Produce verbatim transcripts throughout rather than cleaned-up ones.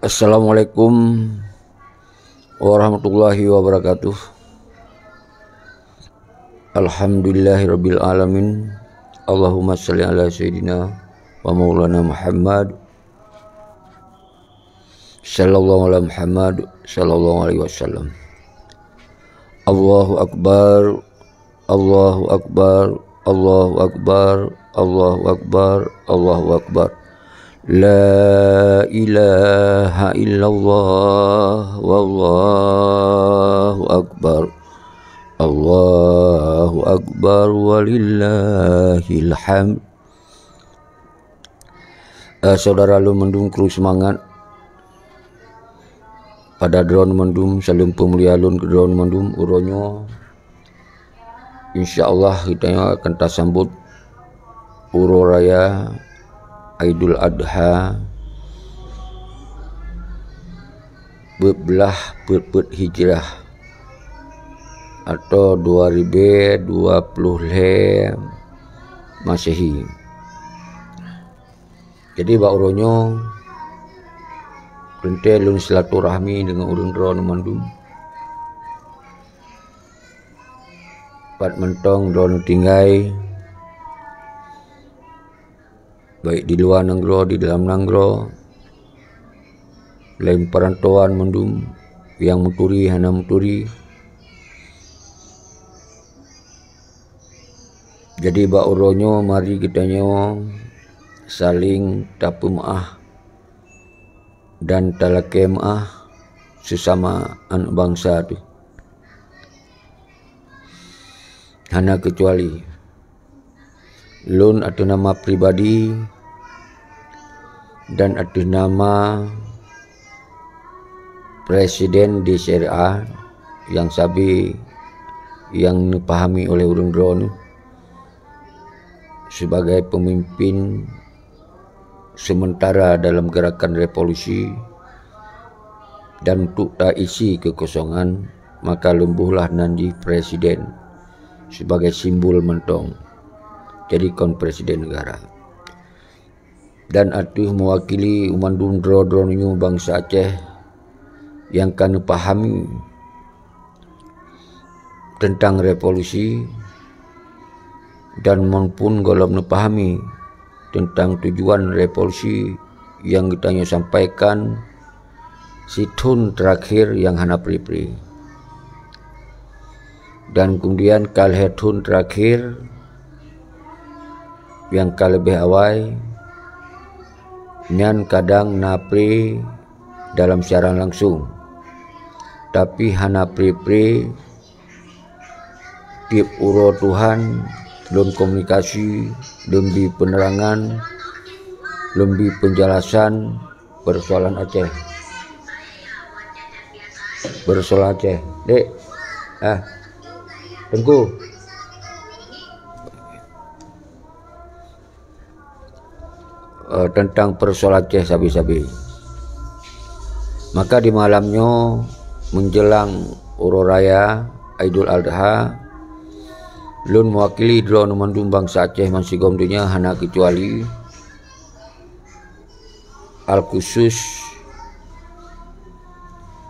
Assalamualaikum warahmatullahi wabarakatuh. Alhamdulillahirabbil alamin. Allahumma shalli ala sayyidina wa maulana Muhammad sallallahu ala Muhammad sallallahu alaihi wasallam. Allahu akbar. Allahu akbar. Allahu akbar. Allahu akbar. Allahu akbar. La ilaha illallah, wallahu akbar. Allahu akbar, walillahil hamd. Eh, saudara lôn mandum kru seumangat. Pada droeneuh mandum, saleuem peumulia lôn keu droeneuh mandum uroe nyoe. Insya Allah, geutanyoe akan tasambot uroe raya Aidul Adha peuet blaih peuet-peuet Hijrah atau dua ribèe dua ploh lhèe Masehi. Jadi, bak uroe nyoe, teuntèe lôn silaturahmi deungon ureueng droeneuh mandum. Pat mantong droeneuh tinggai, baik di luwa nanggroe, di dalam nanggroe, laén peurantauan mandum, nyang meuturi hana meuturi. Jadi, bak uroe nyoe mari geutanyoe saléng tapeumeu'ah dan talakèe meu'ah seusama aneuk bansa teuh. Hana keucuali lôn ateueh nama pribadi dan ateueh nama Presiden D C R A nyang sabe nyang neupahami oleh ureueng droeneuh sebagai pemimpin sementara dalam gerakan revolusi, dan untuk taisi kekosongan, maka lôn bohlah nan jih presiden sebagai simbol mantong, jadi kon presiden negara. Dan ateueh mewakili mandum droe-droeneuh bansa Aceh nyang ka neupahami teuntang revolusi, dan mon pun gohlom neupahami teuntang tujuan revolusi nyang geutanyoe sampaikan sithon teurakhir nyang hana pri-pri. Dan kemudian ka lhèe thon teurakhir nyang ka leubeh awai, nyan kadang na pri dalam siaran langsung. Tapi hana pri-pri, tiep uroe Tuhan lôn komunikasi, lôn bi peunerangan, lôn bi peunjelasan persoalan Aceh. Persoalan Aceh. Dek. Ah. Teungku. Eh, teuntang persoalan Aceh sabe-sabe. Maka di malam nyoe, menjelang uroe raya Aidul Adha, lôn mewakili droeneuh mandum bansa Aceh bansigom donya hana keucuali, al khusus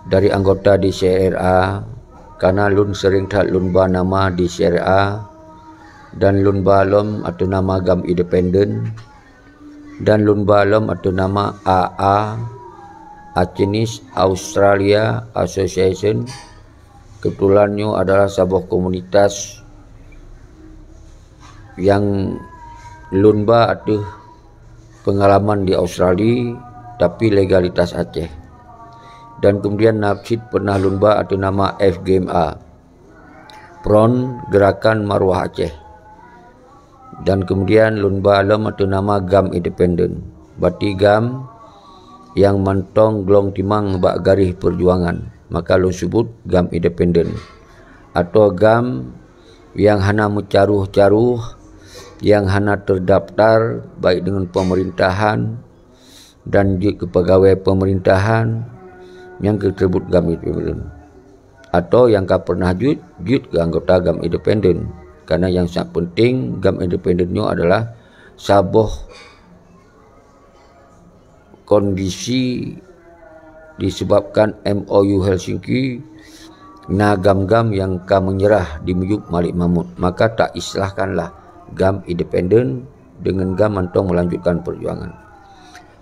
dari anggota D C R A, karena lôn sering that lôn ba nama D C R A, dan lôn ba lom ateueh nama GAM Independen, dan lôn ba lom ateueh nama A A, Achinese Australia Association. Kebetulan nyoe adalah saboh komunitas nyang lôn ba ateueh pengalaman di Australia, tapi legalitas Aceh. Dan kemudian na cit pernah lôn ba ateueh nama F G M A, Front Gerakan Maruah Aceh. Dan kemudian lôn ba lom ateueh nama GAM Independen. Berarti GAM nyang mantong glong timang bak garéh peujuangan, maka lôn seubut GAM Independen. Atau GAM nyang hana meucaroh-caroh, nyang hana terdaftar baik deungon pemerintahan dan jeuet keu peugawée pemerintahan, nyang keuh teuseubut GAM Independen. Atau nyang ka pernah jeuet, jeuet keu anggota GAM Independen. Karena nyang sangat penting, GAM Independen nyoe adalah saboh kondisi disebabkan M O U Helsinki na GAM-GAM nyang ka meunyeurah di miyueb Malik Mahmud, maka taislahkanlah GAM independen deungon GAM mantong meulanjutkan peujuangan.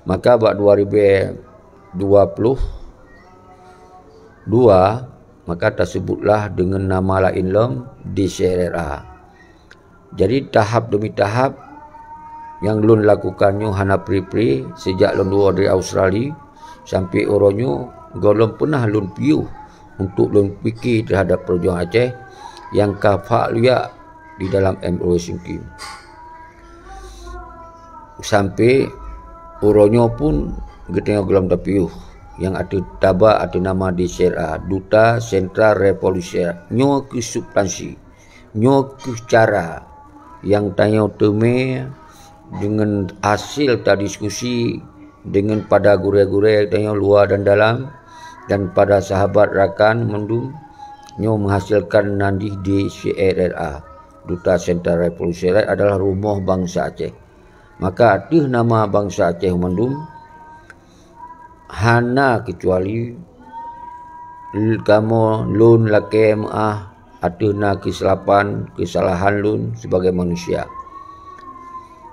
Maka bak dua ribèe dua ploh dua, maka taseubutlah deungon nama laén lom D C R R A. Jadi tahap deumi tahap nyang lôn lakukan nyoe hana pri-pri, seujak lôn woe dari Australia sampai uroe nyoe gohlom peunah lôn piôh untuk lôn pike teuhadap peujuangan Aceh nyang ka phak luyak di dalam M O U Helsinki. Sampai uroe nyoe pun geutanyoe gohlom tapiôh nyang ateueh taba ateueh nama D C R A, Duta Sentral Revolusi. Nyoe keuh substansi. Nyoe keuh cara nyang tanyoe teumé deungon hasil tadiskusi deungon pada gurèe-gurèe tanyoe luwa dan dalam, dan pada sahabat rakan mandum, nyoe meuhasilkan nan jih D C R R A, Duta Sentral Revolusi Rakyat, adalah rumoh bansa Aceh. Maka ateueh nama bansa Aceh mandum, hana keucuali kamoe lôn lakèe meu'ah ateueh na keuseulapan, keusalahan lôn sibagai manusia.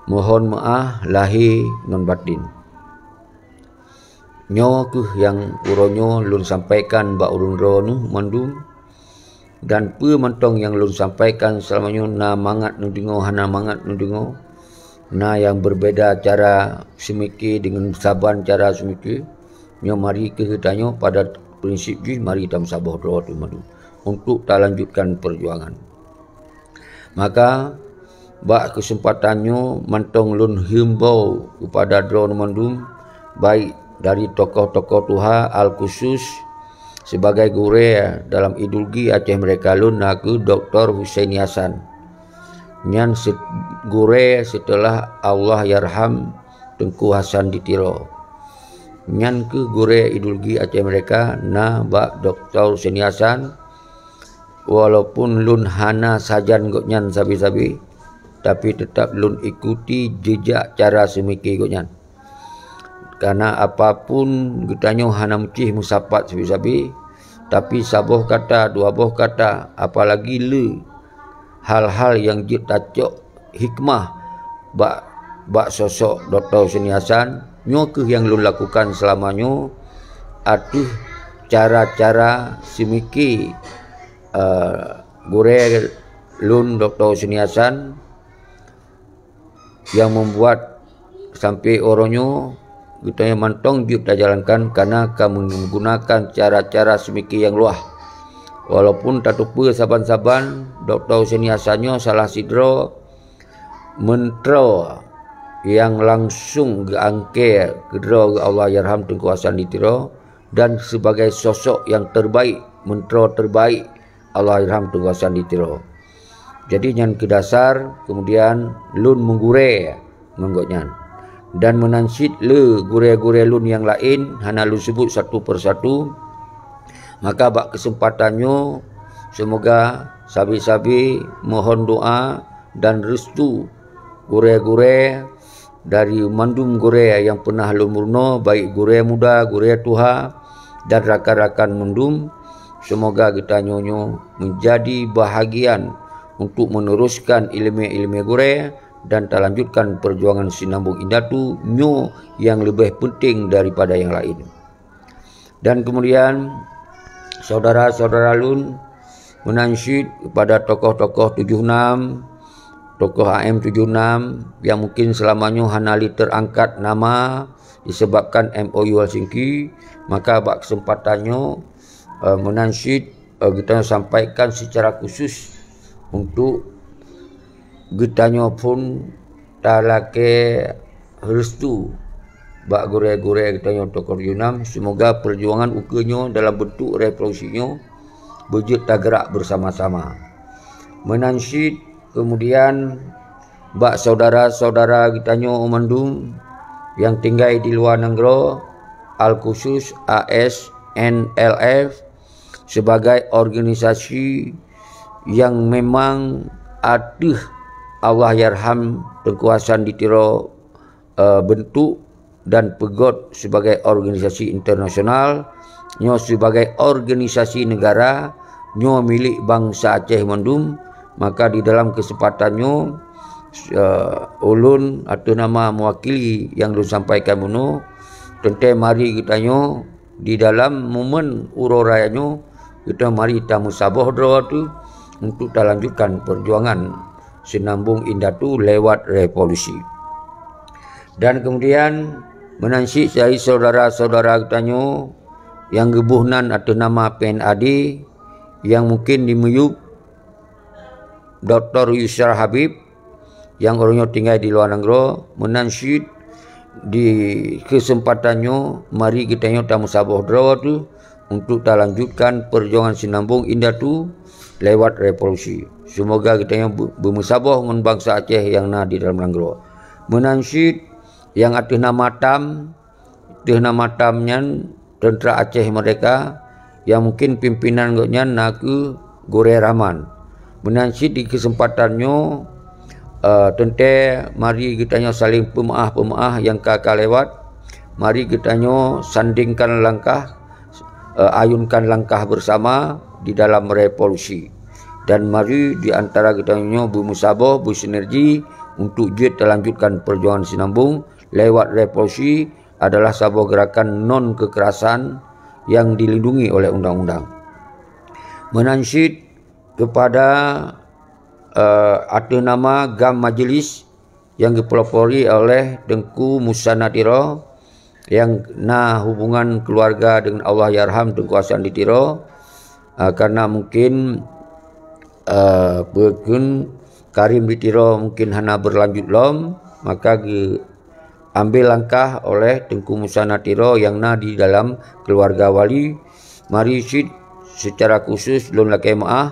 Mohon meu'ah lahé ngon batin. Nyoe keuh nyang uroe nyoe lôn sampaikan bak ureueng droeneuh mandum, dan peue mantong nyang lôn sampaikan seulama nyoe na mangat neudeungoe, hana mangat neudeungoe, na nyang beubeda cara seumike deungon saban cara seumike, nyoe mari keuh tanyoe pada prinsip jih mari tameusaboh droe teuh mandum untuk talanjutkan peujuangan. Maka, bak keuseumpatan nyoe mantong lôn himbau keupada droeneuh mandum, baik dari tokoh-tokoh tuha al-khusus sibagai gurèe dalam ideologi Aceh Merdeka lôn na kheueh Doktor Husaini Hasan. Nyan se-, gurèe seuteulah Allahyarham Teungku Hasan di Tiro. Nyan kheueh gurèe ideologi Aceh Merdeka na bak Doktor Husaini Hasan, walaupun lôn hana sajan gobnyan sabe-sabe, tapi teutab lôn ikuti jeujak cara seumike gobnyan. Kareuna apapun geutanyoe hana meucéh meusapat sabe-sabe, tapi saboh kata, dua boh kata, apalagi le hal-hal nyang jeuet tacok hikmah bak, bak sosok Doktor Husaini Hasan, nyoe kheueh nyang lôn lakukan seulama nyoe ateueh cara-cara seumike, eh, gurèe lôn Doktor Husaini Hasan nyang membuat sampai uroe nyoe geutanyoe mantong jeuet tajalankan kareuna ka menggunakan cara-cara seumike nyang luwah. Walaupun tateupeue saban-saban Doktor Husaini Hasan nyoe salah sidroe meuntroe nyang langsong geuangkée keudroe Allahyarham Teungku Hasan di Tiro dan sibagai sosok nyang terbaik, meuntroe terbaik Allahyarham Teungku Hasan di Tiro. Jadi nyan keu dasar keumudian lôn meugurée ngon gobnyan. Dan meunan cit le gurée-gurée lôn nyang laén hana lôn seubut satu per satu. Maka bak keuseumpatan nyoe, seumoga sabe-sabe mohon doa dan restu gurée-gurée dari mandum gurée nyang peunah lôn meurunoe, baik gurée muda, gurée tuha, dan rakan-rakan mandum. Seumoga geutanyoe nyoe meujadi bahagian untuk meuneuruskan iéleumé-iéleumé gurée dan talanjutkan peujuangan sinambong indatu nyoe nyang leubeh peunteng daripada nyang laén. Dan keumudian, syedara-syedara lôn, meunan cit keupada tokoh-tokoh tujoh nam, tokoh A M tujoh nam nyang mungken seulama nyoe hana lé teuangkat nama disebabkan M O U Helsinki, maka bak keuseumpatan nyoe, eh, meunan cit, eh, geutanyoe sampaikan seucara khusus untuk geutanyoe phon talakée restu bak gurée-gurée geutanyoe tokoh tujoh nam, seumoga peujuangan ukeue nyoe dalam beuntuk revolusi nyoe beujeuet tageurak beusama-sama. Meunan cit keumudian bak syedara-syedara geutanyoe mandum nyang tinggai di luwa nanggroe, al khusus A S N L F, sibagai organisasi nyang memang ateueh Allahyarham Teungku Hasan di Tiro, eh, beuntuk dan peugot sibagai organisasi internasional, nyoe sibagai organisasi negara, nyoe milék bansa Aceh mandum, maka di dalam keuseumpatan nyoe, eh, ulôn ateueh nama meuwakili nyang lôn sampaikan bunoe, teuntée mari geutanyoe di dalam momen uroe raya nyoe, geutanyoe mari tameusaboh droe teuh untuk talanjutkan peujuangan Seunambong Indatu lewat revolusi. Dan kemudian, meunan cit dari syedara-syedara geutanyoe nyang geuboh nan ateueh nama P N A D, nyang mungken di miyueb Doktor Yusra Habib, nyang uroe nyoe tinggai di luwa nanggroe, meunan cit di keuseumpatan nyoe mari geutanyoe tameusaboh droe teuh untuk talanjutkan peujuangan Seunambong Indatu lewat revolusi. Seumoga geutanyoe beu-, beumeusaboh ngon bansa Aceh nyang na di dalam nanggroe. Meunan cit nyang ateueh nama TAM, ateueh nama TAM nyan Teuntra Aceh Merdeka, nyang mungken pimpinan gobnyan na kheueh Gurée Rahman. Meunan cit di keuseumpatan nyoe, eh, teuntée mari geutanyoe saléng peumeuáh-peumeuáh nyang ka-ka lewat. Mari geutanyoe sandingkan langkah, eh, ayunkan langkah beusama di dalam revolusi. Dan mari di antara geutanyoe beumeusaboh, beusinergi untuk jeuet talanjutkan peujuangan Seunambong lewat revolusi adalah saboh geurakan non keukerasan nyang dilindungi oleh undang-undang. Meunan cit keupada, eh, ateueh nama GAM Majelis nyang geupeulopori oleh Teungku Musa Natiro nyang na hubungan keuluwarga deungon Allahyarham Teungku Hasan di Tiro, eh, karena mungken, eh, peue kheun Karim di Tiro mungken hana beulanjut lom, maka geu-, ambil langkah oleh Teungku Musa Natiro nyang na di dalam keuluwarga wali. Mari cit seucara khusus lôn lakée meuáh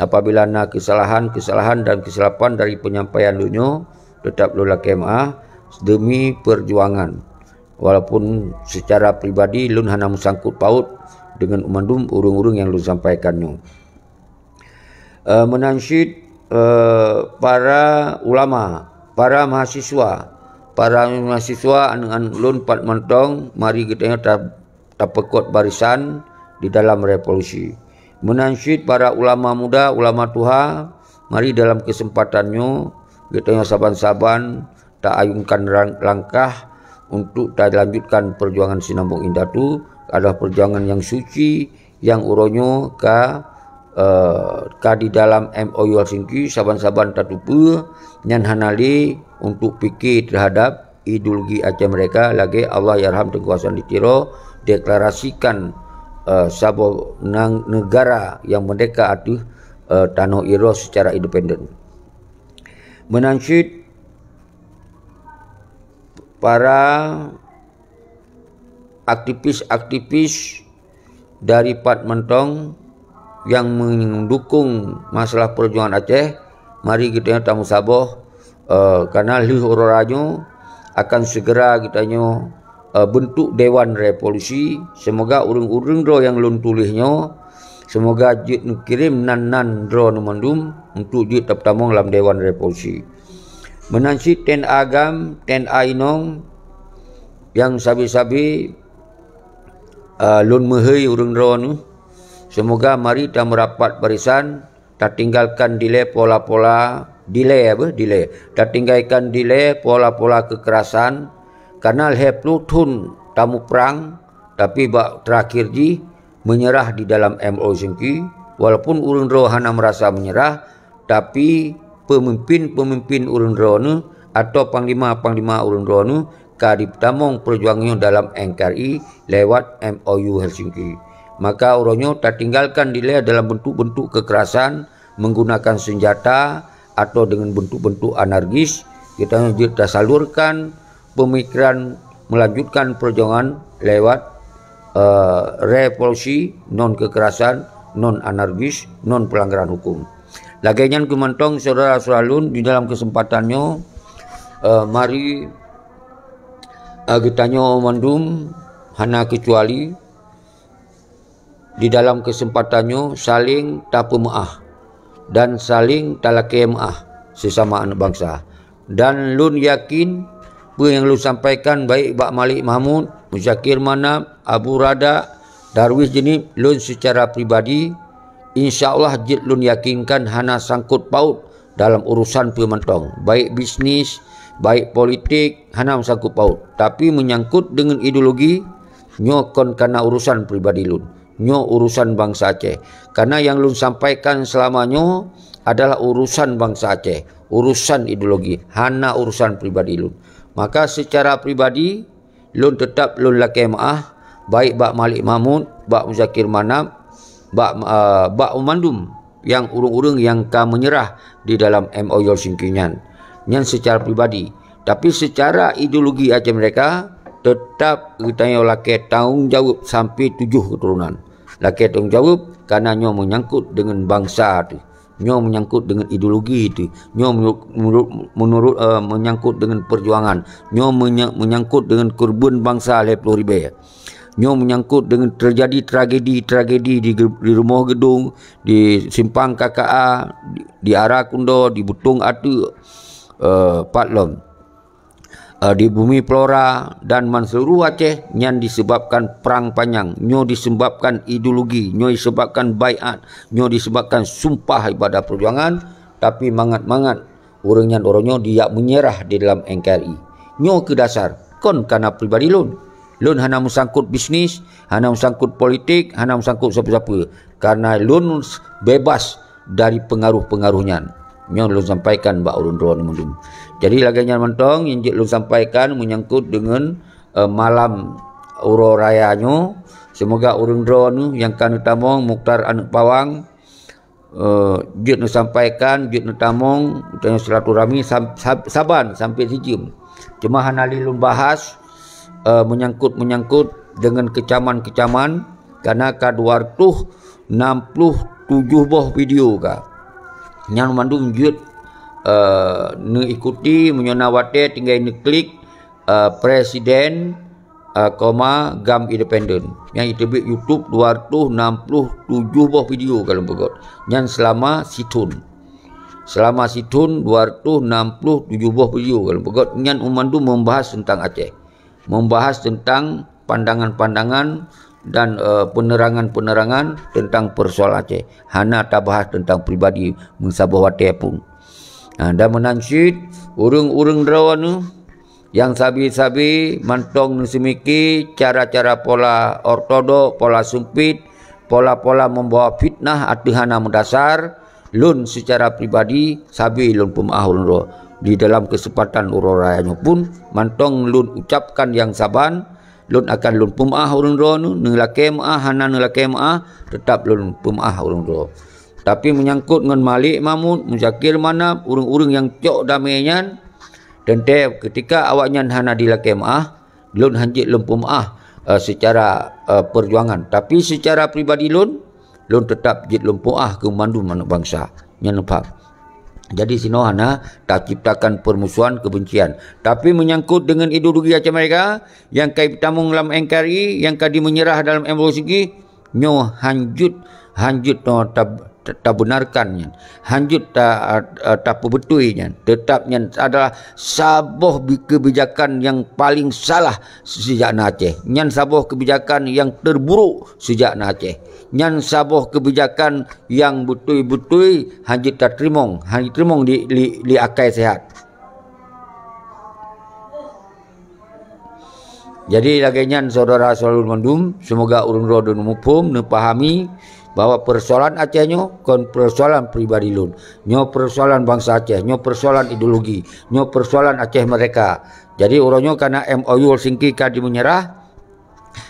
apabila na keusalahan-keusalahan dan keusilapan dari peunyampaian lôn nyoe, teutab lôn lakée meuáh deumi peujuangan. Walaupun seucara pribadi lôn hana meusangkot paut deungon mandum ureuëng-ureuëng nyang lôn sampaikan nyoe. Eh, meunan cit, eh, para ulama, para mahasiswa, para mahasiswa aneuëk-aneuëk lôn pat mantong, mari geutanyoe ta-, tapeukot barisan di dalam revolusi. Meunan cit para ulama muda, ulama tuha, mari dalam keuseumpatan nyoe geutanyoe saban-saban taayunkan rang-, langkah untuk talanjutkan peujuangan Seunambong Indatu, adalah peujuangan nyang suci, nyang uroe nyoe ka, eh, ka di dalam M O U Helsinki, saban-saban tateupeue nyan hana lé untuk pike teuhadab ideologi Aceh Merdeka lagée Allahyarham Teungku Hasan di Tiro deklarasikan, eh, saboh nang-, neugara nyang merdeka ateueh, eh, tanoh Iroh seucara independen. Meunan cit para aktivis-aktivis dari pat mantong nyang meudukong masalah peujuangan Aceh, mari geutanyoe tameusaboh, eh, karena lheueh uroe raya nyoe akan segera geutanyoe, eh, beuntuk Dewan Revolusi. Seumoga ureuëng-ureuëng droe nyang lôn tuléh nyoe, seumoga jeuet neukirém nan-nan droeneuh mandum untuk jeuet tapeutamong lam Dewan Revolusi. Meunan cit T N A GAM, T N A inong nyang sabe-sabe, eh, lôn meuhôi ureuëng droeneuh. Seumoga mari tameurapat barisan, tatinggalkan dilée pola-pola, dilée apa? Dilée. Tatinggalkan dilée pola-pola keukerasan, karena lhée ploh thon tamuprang, tapi bak teurakhir jih meunyeurah di dalam M O U Helsinki, walaupun ureuëng droe hana meurasa meunyeurah, tapi peumimpin-peumimpin ureuëng droeneuh atau panglima-panglima ureuëng droeneuh ka jipeutamong peujuangan nyoe dalam N K R I lewat M O U Helsinki. Maka uroe nyoe tatinggalkan dilée dalam beuntuk-beuntuk keukerasan, menggunakan senjata atau deungon beuntuk-beuntuk anarkis, geutanyoe jeuet tasalurkan peumikiran meulanjutkan peujuangan lewat, eh, revolusi, non keukerasan, non anarkis, non peulanggaran huköm. Lagée nyan keuh mantong syedara-syedara lôn di dalam keuseumpatan nyoe, eh, mari, eh, geutanyoe mandum hana keucuali di dalam keuseumpatan nyoe saléng tapeumeuáh dan saléng talakée meuáh seusama aneuëk bansa. Dan lôn yakin Peue nyang lôn sampaikan baik bak Malik Mahmud, Muzakir Manaf, Abu Rada, Darwis Jeunieb, lôn seucara pribadi, insya Allah jeuet lôn yakinkan hana sangkot paut dalam urusan peue mantong, baik bisnis, baik politik, hana sangkot paut. Tapi meunyangkot deungon ideologi, nyoe kon kana urusan pribadi lôn. Nyoe urusan bansa Aceh. Karena nyang lôn sampaikan seulama nyoe adalah urusan bansa Aceh, urusan ideologi, hana urusan pribadi lôn. Maka seucara pribadi, lôn teutab lôn lakée meuáh, baik bak Malik Mahmud, bak Muzakir Manaf, bak, eh, bak mandum nyang ureuëng-ureuëng nyang ka meunyeurah di dalam M O U Helsinki nyan. Nyan seucara pribadi. Tapi seucara ideologi Aceh Merdeka, teutab geutanyoe lakée tanggong jaweueb sampoe tujoh keuturonan. Lakée tanggong jaweueb, karena nyoe meunyangkot deungon bansa teuh. Nyoe meunyangkot deungon ideologi teuh. Nyoe meunurot, meunurot, meunurot, eh, meunyangkot deungon peujuangan. Nyoe meunya-, meunyangkot deungon keureubeuen bansa lhée ploh ribée. Nyoe meunyangkot deungon teujadi tragedi-tragedi di ge-, di Rumoh Geudong, di Simpang K K A, di, di Ara Kundo, di Butong Ateuk, eh, pat lom, eh, di Bumi Flora dan man seuluruh Aceh nyan disebabkan prang panyang. Nyoe disebabkan ideologi, nyoe disebabkan baiat, nyoe disebabkan sumpah ibadah peujuangan, tapi mangat-mangat ureuëng nyan uroe nyoe dijak meunyeurah di dalam N K R I. Nyoe keuh dasar, kon kana pribadi lôn. Lôn hana meusangkot bisnis, hana meusangkot politik, hana meusangkot sapeue-sapeue. Karena lôn bebas dari peungaroh-peungaroh nyan. Nyoe lôn sampaikan bak ureuëng droeneuh mandum. Jadi lagée nyan mantong nyang jeuet lôn sampaikan meunyangkot deungon, eh, malam uroe raya nyoe. Seumoga ureuëng droeneuh nyang ka neutamong, Mukhtar Aneuk Pawang, eh, jeuet neusampaikan, jeuet neutamong, geutanyoe silaturahmi sam-, sab-, saban sampoe sijeuem. Cuma hana lé lôn bahas, eh, meunyangkot-meunyangkot deungon keucaman-keucaman, karena ka dua reutôh nam ploh tujoh boh video ka. Nyan mandum jeuet, eh, neuikuti, meunyoe na watée tinggai neuklik, eh, Presiden, eh, koma, GAM Independen. Nyang jiteubiet YouTube dua reutôh nam ploh tujoh boh video ka lôn peugét. Nyan seulama sithon. Seulama sithon dua reutôh nam ploh tujoh boh video ka lôn peugét. Nyan mandum membahas teuntang Aceh. Membahas teuntang pandangan-pandangan dan, eh, penerangan-penerangan teuntang peusoalan Aceh. Hana tabahas teuntang pribadi meusaboh watée pun. Ha, dan meunan cit, ureuëng-ureuëng droeneuh nyang sabe-sabe mantong neuseumiki cara-cara pola ortodok, pola sumpit, pola-pola membawa fitnah ateueh hana meudasar, lôn seucara pribadi sabe lôn peumeuáh ureuëng droe. Di dalam keuseumpatan uroe raya nyoe pun, mantong lôn ucapkan nyang saban, lôn akan lôn peumeuáh ureuëng droeneuh, neulakée meuáh, hana neulakée meuáh, teutab lôn peumeuáh ureuëng droe. Tapi meunyangkot ngon Malik Mahmud, Muzakir Manaf, ureuëng-ureuëng nyang cok damé nyan, teuntée keutika awaknyan hana dilakée meuáh, lôn hanjeuet lôn peumeuáh, eh, seucara, eh, peujuangan. Tapi seucara pribadi lôn, lôn teutab jeuet lôn peumeuáh keu mandum aneuëk bansa. Nyan lôn paham. Jadi sinoe hana taciptakan peurmusohan keubencian. Tapi meunyangkot deungon ideologi Aceh Merdeka nyang ka jitamong lam N K R I, nyang ka jimeunyeurah dalam M O U Helsinki, nyoe hanjeuet, hanjeuet nyoe tab-, tabeunarkan nyan. Hanjeuet ta-, tapeubeutôi nyan. Teutab nyan adalah saboh bi-, keubijakan nyang paléng salah sejak na Aceh. Nyan saboh keubijakan nyang teuburuk sejak na Aceh. Nyan saboh keubijakan nyang beutôi-beutôi hanjeuet tateurimong, hanjeuet teurimong di, di, di akai sehat. Jadi lagée nyan syedara-syedara lôn mandum, seumoga ureuëng droe neupeue, neupahami bahwa peusoalan Aceh nyoe kon peusoalan pribadi lôn. Nyoe peusoalan bansa Aceh, nyoe peusoalan ideologi, nyoe peusoalan Aceh Merdeka. Jadi uroe nyoe kana M O U Helsinki ka jimeunyeurah,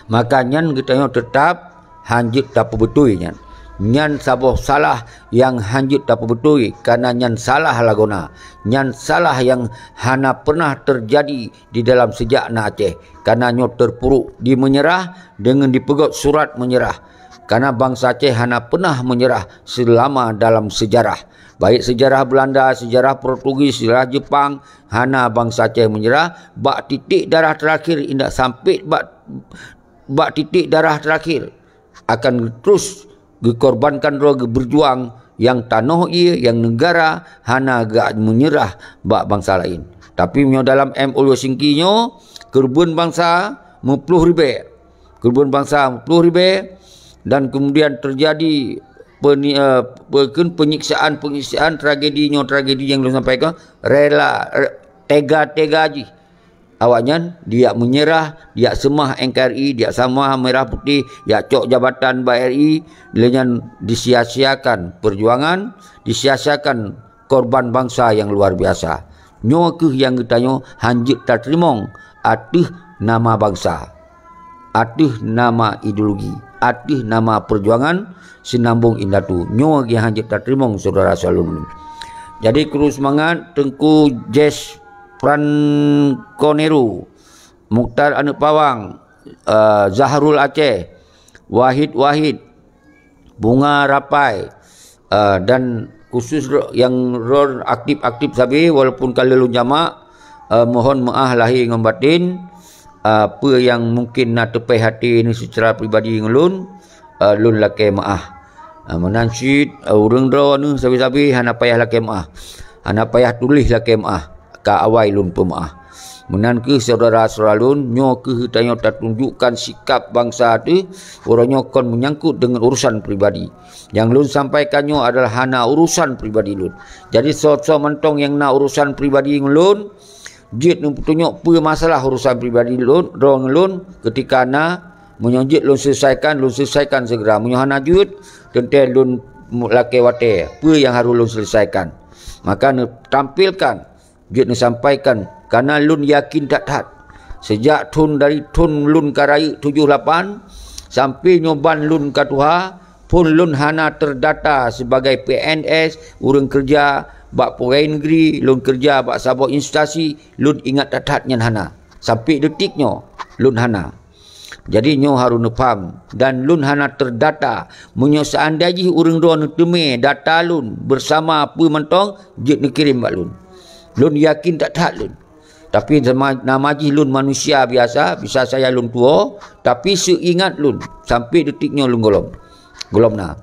maka nyan geutanyoe teutab hanjeuet tapeubeutôi nyan. Nyan saboh salah nyang hanjeuet tapeubeutôi, kana nyan salah lagoena. Nyan salah nyang hana pernah teujadi di dalam sejak na Aceh. Kana nyoe teupuruk jimeunyeurah deungon jipeugét surat meunyeurah. Kana bansa Aceh hana pernah meunyeurah seulama dalam seujarah. Baik seujarah Beulanda, seujarah Portugis, seujarah Jeupang, hana bansa Aceh meunyeurah bak titék darah teurakhir, indak sampoe bak, bak titék darah teurakhir. Akan terus geukorbankan droe geubeujuang nyang tanoh ie, nyang neugara hana geumeunyeurah bak bansa laén. Tapi meunyoe dalam M O U Helsinki nyoe, keureubeuen bansa meuploh ribée. Keureubeuen bansa meuploh ribée dan kemudian teujadi peni-, eh, pe-, kheun penyiksaan-penyiksaan, tragedi nyoe tragedi nyang lôn sampaikan, rela, re-, tega-tega jih. Awaknyan dijak meunyeurah, dijak seumah N K R I, dijak seumah Merah Putih, dijak cok jabatan bak R I, lé nyan disia-siakan perjuangan, disia-siakan korban bansa nyang luar biasa. Nyoe kheueh nyang geutanyoe hanjeuet tateurimong ateueh nama bansa, ateueh nama ideologi, ateueh nama perjuangan Seunambong Indatu. Nyoe nyang hanjeuet tateurimong, syedara-syedara lôn. Jadi, kru seumangat, Teungku Jes Franco Nero, Mukhtar Aneuk Pawang, eh, Zahrul Aceh, Wahid Wahid, Bunga Rapai, eh, dan khusus ro-, nyang ron aktif-aktif sabe, walaupun ka lheueh lôn jamak, eh, mohon meu'ah lahé ngon batin, eh, peue nyang mungkin na teupéh até neuh seucara pribadi ngon lôn, eh, lôn lakée meu'ah. Eh, meunan cit, eh, ureuëng droeneuh sabe-sabe hana payah lakée meu'ah. Hana payah tuléh lakée meu'ah. Ka awai lôn peumeu'ah. Meunan kheueh syedara-syedara lôn, nyoe kheueh tanyoe tatunjukkan sikap bansa teuh, uroe nyoe kon meunyangkot deungon urusan pribadi. Nyang lôn sampaikan nyoe adalah hana urusan pribadi lôn. Jadi, soe-soe mantong nyang na urusan pribadi ngon lôn, jeuet neupeutunyok peue masalah urusan pribadi lôn, droe ngon lôn, keutika na, meunyoe jeuet lôn selesaikan, lôn selesaikan segera. Meunyoe hana jeuet, teuntée lôn lakée watée peue nyang harôh lôn selesaikan. Maka neutampilkan, jeuet neusampaikan, kareuna lôn yakin that-that. Sejak thon, dari thon lôn ka rayeuk tujoh lapan, sampoe nyoe ban lôn ka tuha, phon lôn hana teurdata sibagai P N S, ureuëng keureuja bak pegawai negeri, lôn keureuja bak saboh instansi, lôn ingat that-that nyan hana. Sampoe detik nyoe, lôn hana. Jadi, nyoe harôh neupaham, dan lôn hana teurdata. Meunyoe seandai jih ureuëng droe neuteumé data lôn beusama peue mantong, jeuet neukirém bak lôn. Lôn yakin that-that lôn. Tapi nama, nama jih lôn manusia biasa, bisa saja lôn tuwoe, tapi seuingat lôn, sampoe detik nyoe lôn gohlom. Gohlom na.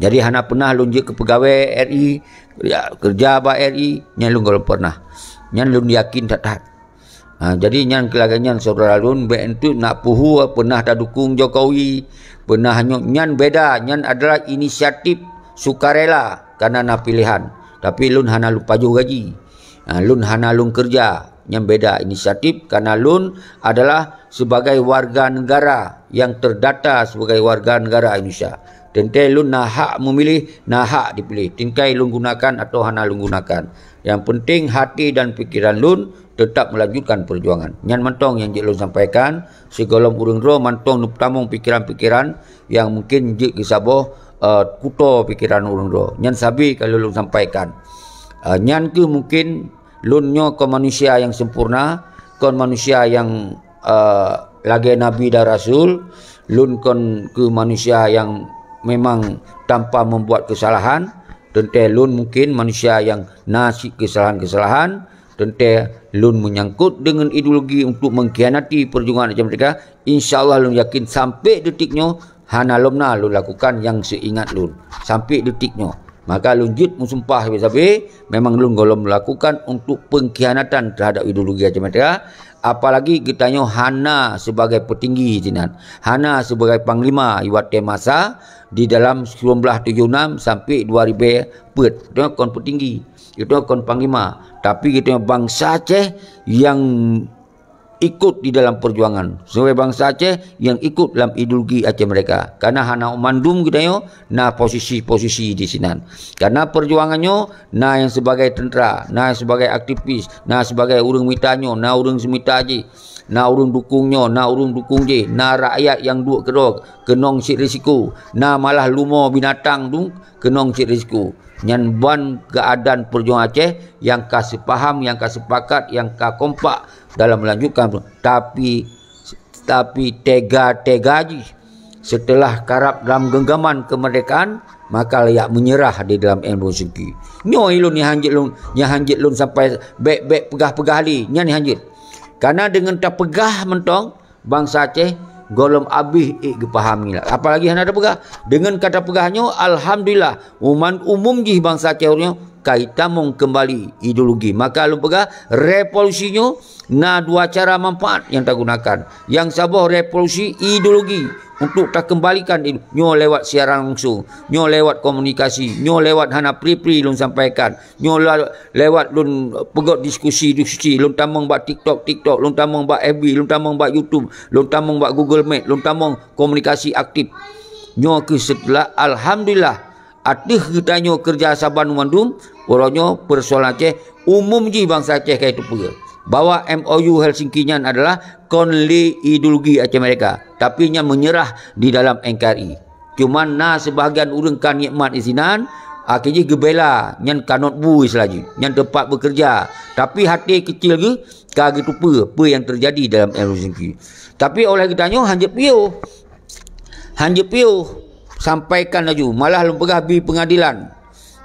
Jadi, hana peunah lôn jeuet keu peugawée R I, ya, keureuja bak R I, nyan lôn gohlom peureunah. Nyan lôn yakin that-that. Ha, jadi nyan keu lagée nyan syedara lôn, bék enteuk nak peuhue peunah tadukong Jokowi, peunah nyoe, nyan beda, nyan adalah inisiatif sukarela kareuna na piléhan. Tapi lôn hana lôn pajoh gaji. Ha, lôn hana lôn keureuja, nyan beda inisiatif kareuna lôn adalah sibagai warga negara nyang teurdata sibagai warga negara Indonesia. Teuntée lôn na hak meumiléh, na hak dipiléh. Tingkai lôn gunakan atawa hana lôn gunakan. Nyang peunteng hati dan pikeran lôn teutap meulanjutkan peujuangan. Nyan mantong nyang jeuet lôn sampaikan, sigohlom ureuëng droe mantong neupeutamong pikeran-pikeran nyang mungken jeuet keu saboh, eh, kuto pikeran ureuëng droe. Nyan sabe ka lôn sampaikan. Eh, nyan kheueh mungken lôn nyoe kon manusia nyang sempurna, kon manusia nyang, eh, lagée nabi dan rasul, lôn kon kheueh manusia nyang memang tanpa membuat kesalahan, teuntée lôn mungken manusia nyang na cit kesalahan-kesalahan, teuntée lôn meunyangkot deungon ideologi untuk mengkhianati perjuangan Aceh Merdeka, insya Allah lôn yakin sampoe detik nyoe hana lom na lôn lakukan nyang seuingat lôn. Sampoe detik nyoe. Maka lôn jeuet meusumpah sabe-sabe, memang lôn gohlom lakukan untuk pengkhianatan terhadap ideologi Aceh Merdeka, apalagi geutanyoe hana sibagai peutinggi sinan, hana sibagai panglima di watée masa di dalam sembilan belas tujoh enam sampai dua ribu peuet. Geutanyoe kon peutinggi, geutanyoe kon panglima, tapi geutanyoe bansa Aceh nyang ikot di dalam perjuangan, sebagai bansa Aceh nyang ikot dalam ideologi Aceh Merdeka. Karena hana mandum geutanyoe na posisi-posisi di sinan. Karena perjuangan nyoe na nyang sebagai tentera, na nyang sebagai aktivis, na sebagai ureuëng mita nyoe, na ureuëng seumita jih, na ureuëng dukung nyoe, na ureuëng dukung jih, na rakyat nyang duek keudroe keunong cit risiko, na malah lumoe binatang dum keunong cit risiko. Nyan ban keuadaan perjuangan Aceh nyang ka seupaham, nyang ka sepakat, nyang ka kompak dalam melanjutkan. Tapi, tapi tega-tega jih, setelah karab dalam genggaman kemerdekaan, maka layak menyerah di dalam M O U Helsinki. Nyoe ilôn nyang hanjeuet lôn, nyang hanjeuet lôn sampai bék-bék peugah-peugah lé, nyan nyang hanjeuet. Karena deungon tapeugah mantong, bansa Aceh gohlom abéh ék geupaham nilai. Apalagi hana tapeugah. Deungon ka tapeugah nyoe, alhamdulillah, umat umum jih bansa Aceh uroe nyoe ka itamong keumbali ideologi. Maka lôn peugah, revolusi nyoe na dua cara manfaat nyang tagunakan. Nyang saboh revolusi ideologi untuk takeumbalikan ide-, nyoe lewat siaran langsung, nyoe lewat komunikasi, nyoe lewat hana pri-pri lôn sampaikan, nyoe la-, lewat lôn peugöt diskusi-diskusi, lôn tamong bak TikTok, TikTok, lôn tamong bak F B, lôn tamong bak YouTube, lôn tamong bak Google Meet, lôn tamong komunikasi aktif. Nyoe keuh seuteulah, alhamdulillah, ateueh geutanyoe keureuja saban mandum, uroe nyoe peusoalan Aceh, umum jih bansa Aceh ka iteupeue bahwa M O U Helsinki nyan adalah kon lé ideologi Aceh Merdeka, tapi nyan meunyeurah di dalam N K R I. Cuman na seubahagian ureuëng ka nikmat isinan, akhé jih geubela, nyan kanot bu istilah jih, nyan teumpat beukeureuja, tapi até keucil geuh ka geuteupeue peue nyang teujadi dalam M O U Helsinki. Tapi oleh geutanyoe hanjeuet piôh. Hanjeuet piôh, sampaikan laju. Malah lôn peugah bi peungadilan.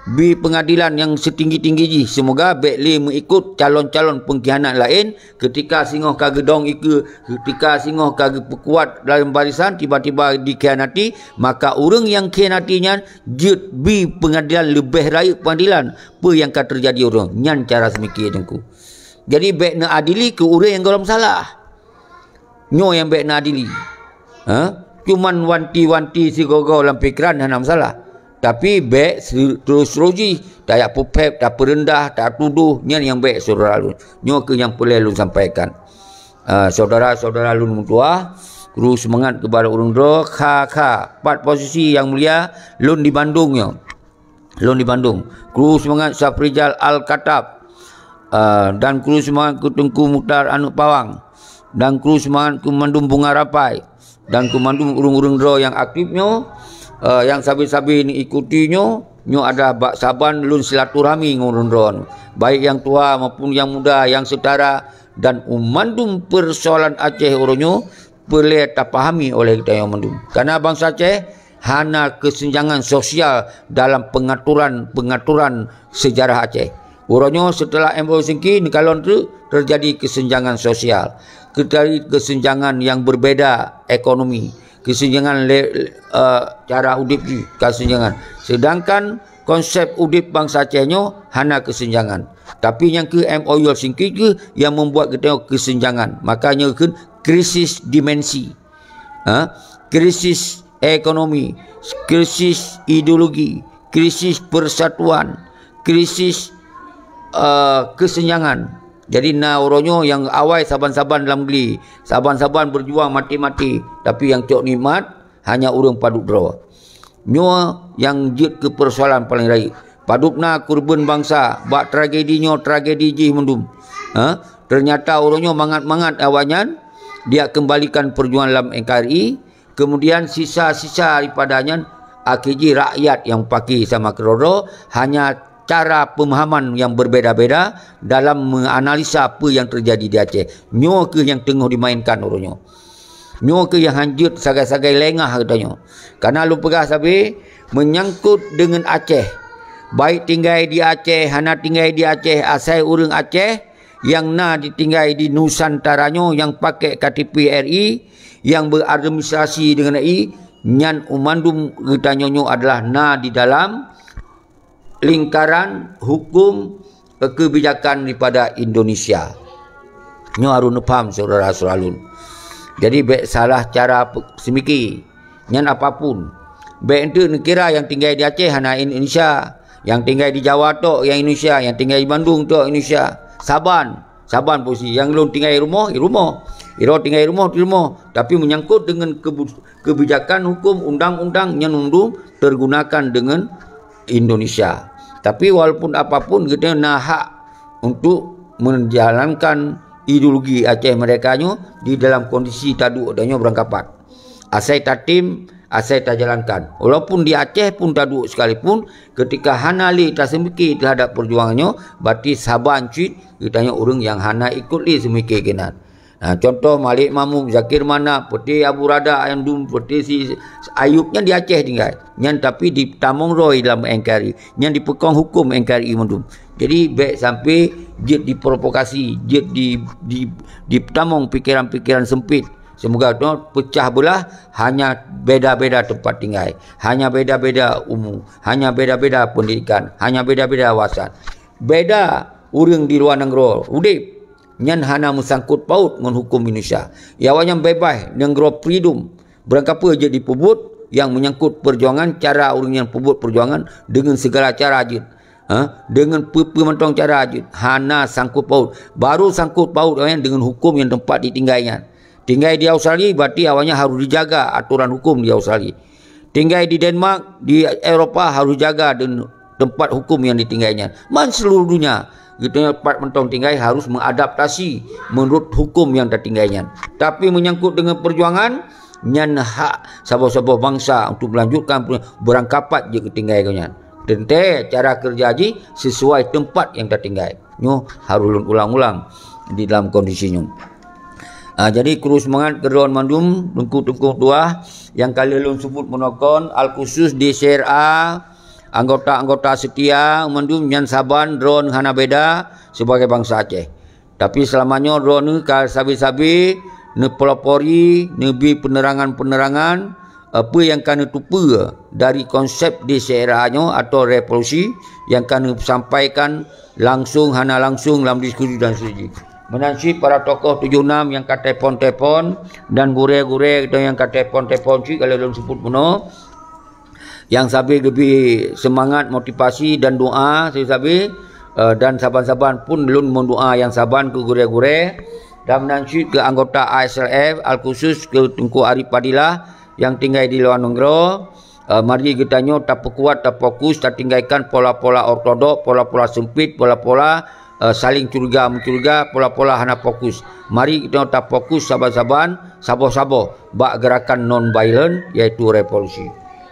Bi peungadilan nyang seutinggi-tinggi jih. Seumoga bék lé meuikot calon-calon peungkhianat laén, keutika singoh ka geudong ikeue, keutika singoh ka geupeukuat dalam barisan, tiba-tiba dikhianati, maka ureuëng nyang khianati nyan jeuet bi peungadilan leubeh rayeuk peungadilan. Peue nyang ka teujadi ureuëng nyan cara seumike Teungku. Jadi bék neuadili keu ureuëng nyang gohlom salah. Nyoe nyang bék neuadili. Ha? Cuman wanti-wanti sigoe-goe lam pikeran hana masalah. Tapi bék se-, terus-terus jih tajak peuphét, tapeureundah, tatudoh, nyan nyang bék syedara lôn. Nyoe keuh nyang peureulée lôn sampaikan. Ah, syedara-syedara lôn meutuwah, kru seumangat keupada ureuëng droe, kha, kha, pat posisi nyang mulia lôn di Bandung nyoe. Lôn di Bandung. Kru seumangat Syafrizal Al-Katab, ah, dan kru seumangat keu Teungku Mukhtar Aneuk Pawang, dan kru seumangat keu mandum Bunga Rapai, dan keu mandum ureuëng-ureuëng droe nyang aktif nyoe, ah, nyang sabe-sabe neuikuti nyoe, nyoe adalah bak saban lôn silaturahmi ngon ureuëng droe nyoe, baik nyang tuha maupun nyang muda, nyang seutara, dan u mandum peusoalan Aceh uroe nyoe, peureulée tapahami oleh geutanyoe mandum. Kareuna bansa Aceh hana keuseunjangan sosial dalam peungaturan-peungaturan seujarah Aceh. Uroe nyoe seuteulah M O U Helsinki neukalon teuk teujadi keuseunjangan sosial, teujadi keuseunjangan nyang beubeda ekonomi, keuseunjangan le-, eh, cara udeb jih, keuseunjangan. Seudangkan konsep udeb bansa Aceh nyoe hana keuseunjangan. Tapi nyang keuh M O U Helsinki keuh nyang membuat geutanyoe keuseunjangan. Maka nyoe kheun krisis dimensi. Ha? Krisis ekonomi, krisis ideologi, krisis persatuan, krisis, eh, keuseunjangan. Jadi na uroe nyoe nyang awai saban-saban lam gle, saban-saban beujuang maté-maté, tapi nyang cok nikmat hanya ureuëng padub droe. Nyoe nyang jeuet keu peusoalan paleng rayeuk. Padub na keureubeuen bansa bak tragedi nyoe, tragedi jih mandum. Ha? Teunyata uroe nyoe mangat-mangat awaknyan diak keumbalikan peujuangan lam N K R I, keumudian sisa-sisa daripada nyan akhé jih rakyat nyang paké sama keudroe-droe, hanya cara peumahaman nyang beubeda-beda dalam meuanalisa peue nyang teujadi di Aceh. Nyoe keuh nyang teungoh dimainkan uroe nyoe. Nyoe keuh nyang hanjeuet sagai-sagai lengah geutanyoe. Kareuna lôn peugah sabe, meunyangkot deungon Aceh, baik tinggai di Aceh, hana tinggai di Aceh, asai ureuëng Aceh nyang na di tinggai di Nusantara nyoe nyang pakai K T P R I, nyang beuadministrasi deungon R I, nyan u mandum geutanyoe nyoe adalah na di dalam lingkaran hukum keubijakan daripada Indonesia. Nyoe harôh neupaham syedara-syedara lôn. Jadi bék salah cara pe-, seumike. Nyan apapun. Bék enteuk neukira nyang tinggai di Aceh hana Indonesia, nyang tinggai di Jawa tok nyang Indonesia, nyang tinggai di Bandung tok Indonesia. Saban, saban posisi. Nyang lôn tinggai rumoh, di rumoh. Irot tinggai rumoh, di rumoh. Tapi meunyangkot deungon kebu-, keubijakan hukum undang-undang nyang undum teugunakan deungon Indonesia. Tapi walaupun apapun, geutanyoe na hak untuk menjalankan ideologi Aceh merdeka nyoe di dalam kondisi taduek tanyoe beurangkapat. Asai tatem, asai tajalankan. Walaupun di Aceh pun taduek sekalipun, ketika hana lé taseumike terhadap peujuangan nyoe, berarti saban cit geutanyoe ureuëng nyang hana ikot lé seumike keunan. Ha, contoh Malik Mahmud, Zakir Manaf, peuti Abu Rada Ayandum, peuti si Ayub nyan di Aceh tinggai. Nyan tapi ditamong roi dalam N K R I. Nyan dipeukong hukum N K R I mandum. Jadi bék sampai jeuet diprovokasi, jeuet di, di, ditamong pikeran-pikeran sempit. Semoga tu pecah belah hanya beda-beda tempat tinggai, hanya beda-beda umu, hanya beda-beda pendidikan, hanya beda-beda wawasan. Beda ureuëng di luwa nanggroe udeb, nyan hana meusangkot paut ngon huköm Indonesia. Ya, awaknyan beubaih, nanggroe freedom. Beurangkapeue jeuet jipeubuet nyang meunyangkot peujuangan, cara ureuëng nyan peubuet peujuangan deungon sigala cara jeuet. Ha? Deungon peue-peue mantong cara jeuet. Hana sangkot paut. Baru sangkot paut awaknyan deungon huköm nyang teumpat ditinggai nyan. Tinggai di Australia, berarti awaknyan harus dijaga atoran huköm di Australia. Tinggai di Denmark, di Eropa harus jaga dan tempat huköm nyang ditinggai nyan. Man seluruh dunia, geutanyoe pat mantong tinggai harus meuadaptasi menurut huköm nyang tatinggai nyan. Tapi menyangkut dengan perjuangan, nyan hak saboh-saboh bangsa untuk melanjutkan per-, beurangkapat jeuet keu tinggai geuh nyan. Teuntée cara keureuja jih sesuai teumpat nyang tatinggai. Nyoe harôh lôn ulang-ulang di dalam kondisi nyoe. Ah, jadi, kru seumangat keu droen mandum, teungku-teungku tuha nyang ka lheueh lôn seubut meunoe kon, alkhusus di C R A, anggota-anggota seutia mandum nyan saban droen hana beda sibagai bansa Aceh. Tapi seulama nyoe droeneuh ka sabe-sabe neupeulopori, neubi peunerangan-peunerangan, eh, peue nyang ka neuteupeue dari konsep di C R A nyoe atau revolusi nyang ka neusampaikan langsung hana langsung lam diskusi dan strategi. Meunan cit para tokoh tujoh nam nyang ka telepon-telepon dan gurée-gurée nyang ka telepon-telepon cit ka lheueh lôn seubut bunoe, nyang sabe geubri seumangat, motivasi dan doa sabe-sabe, eh, dan saban-saban pun lôn meudoa nyang saban keu gurée-gurée dan meunan cit keu anggota A S L F, alkhusus keu Teungku Arif Fadilah nyang tinggai di luwa nanggroe. Eh, mari geutanyoe tapeukuat, tafokus, tatinggaikan pola-pola ortodok, pola-pola seumpit, pola-pola, eh, saling curiga-mencuriga, pola-pola hana fokus. Mari geutanyoe tafokus saban-saban, saboh-saboh bak geurakan non violent, yaitu revolusi.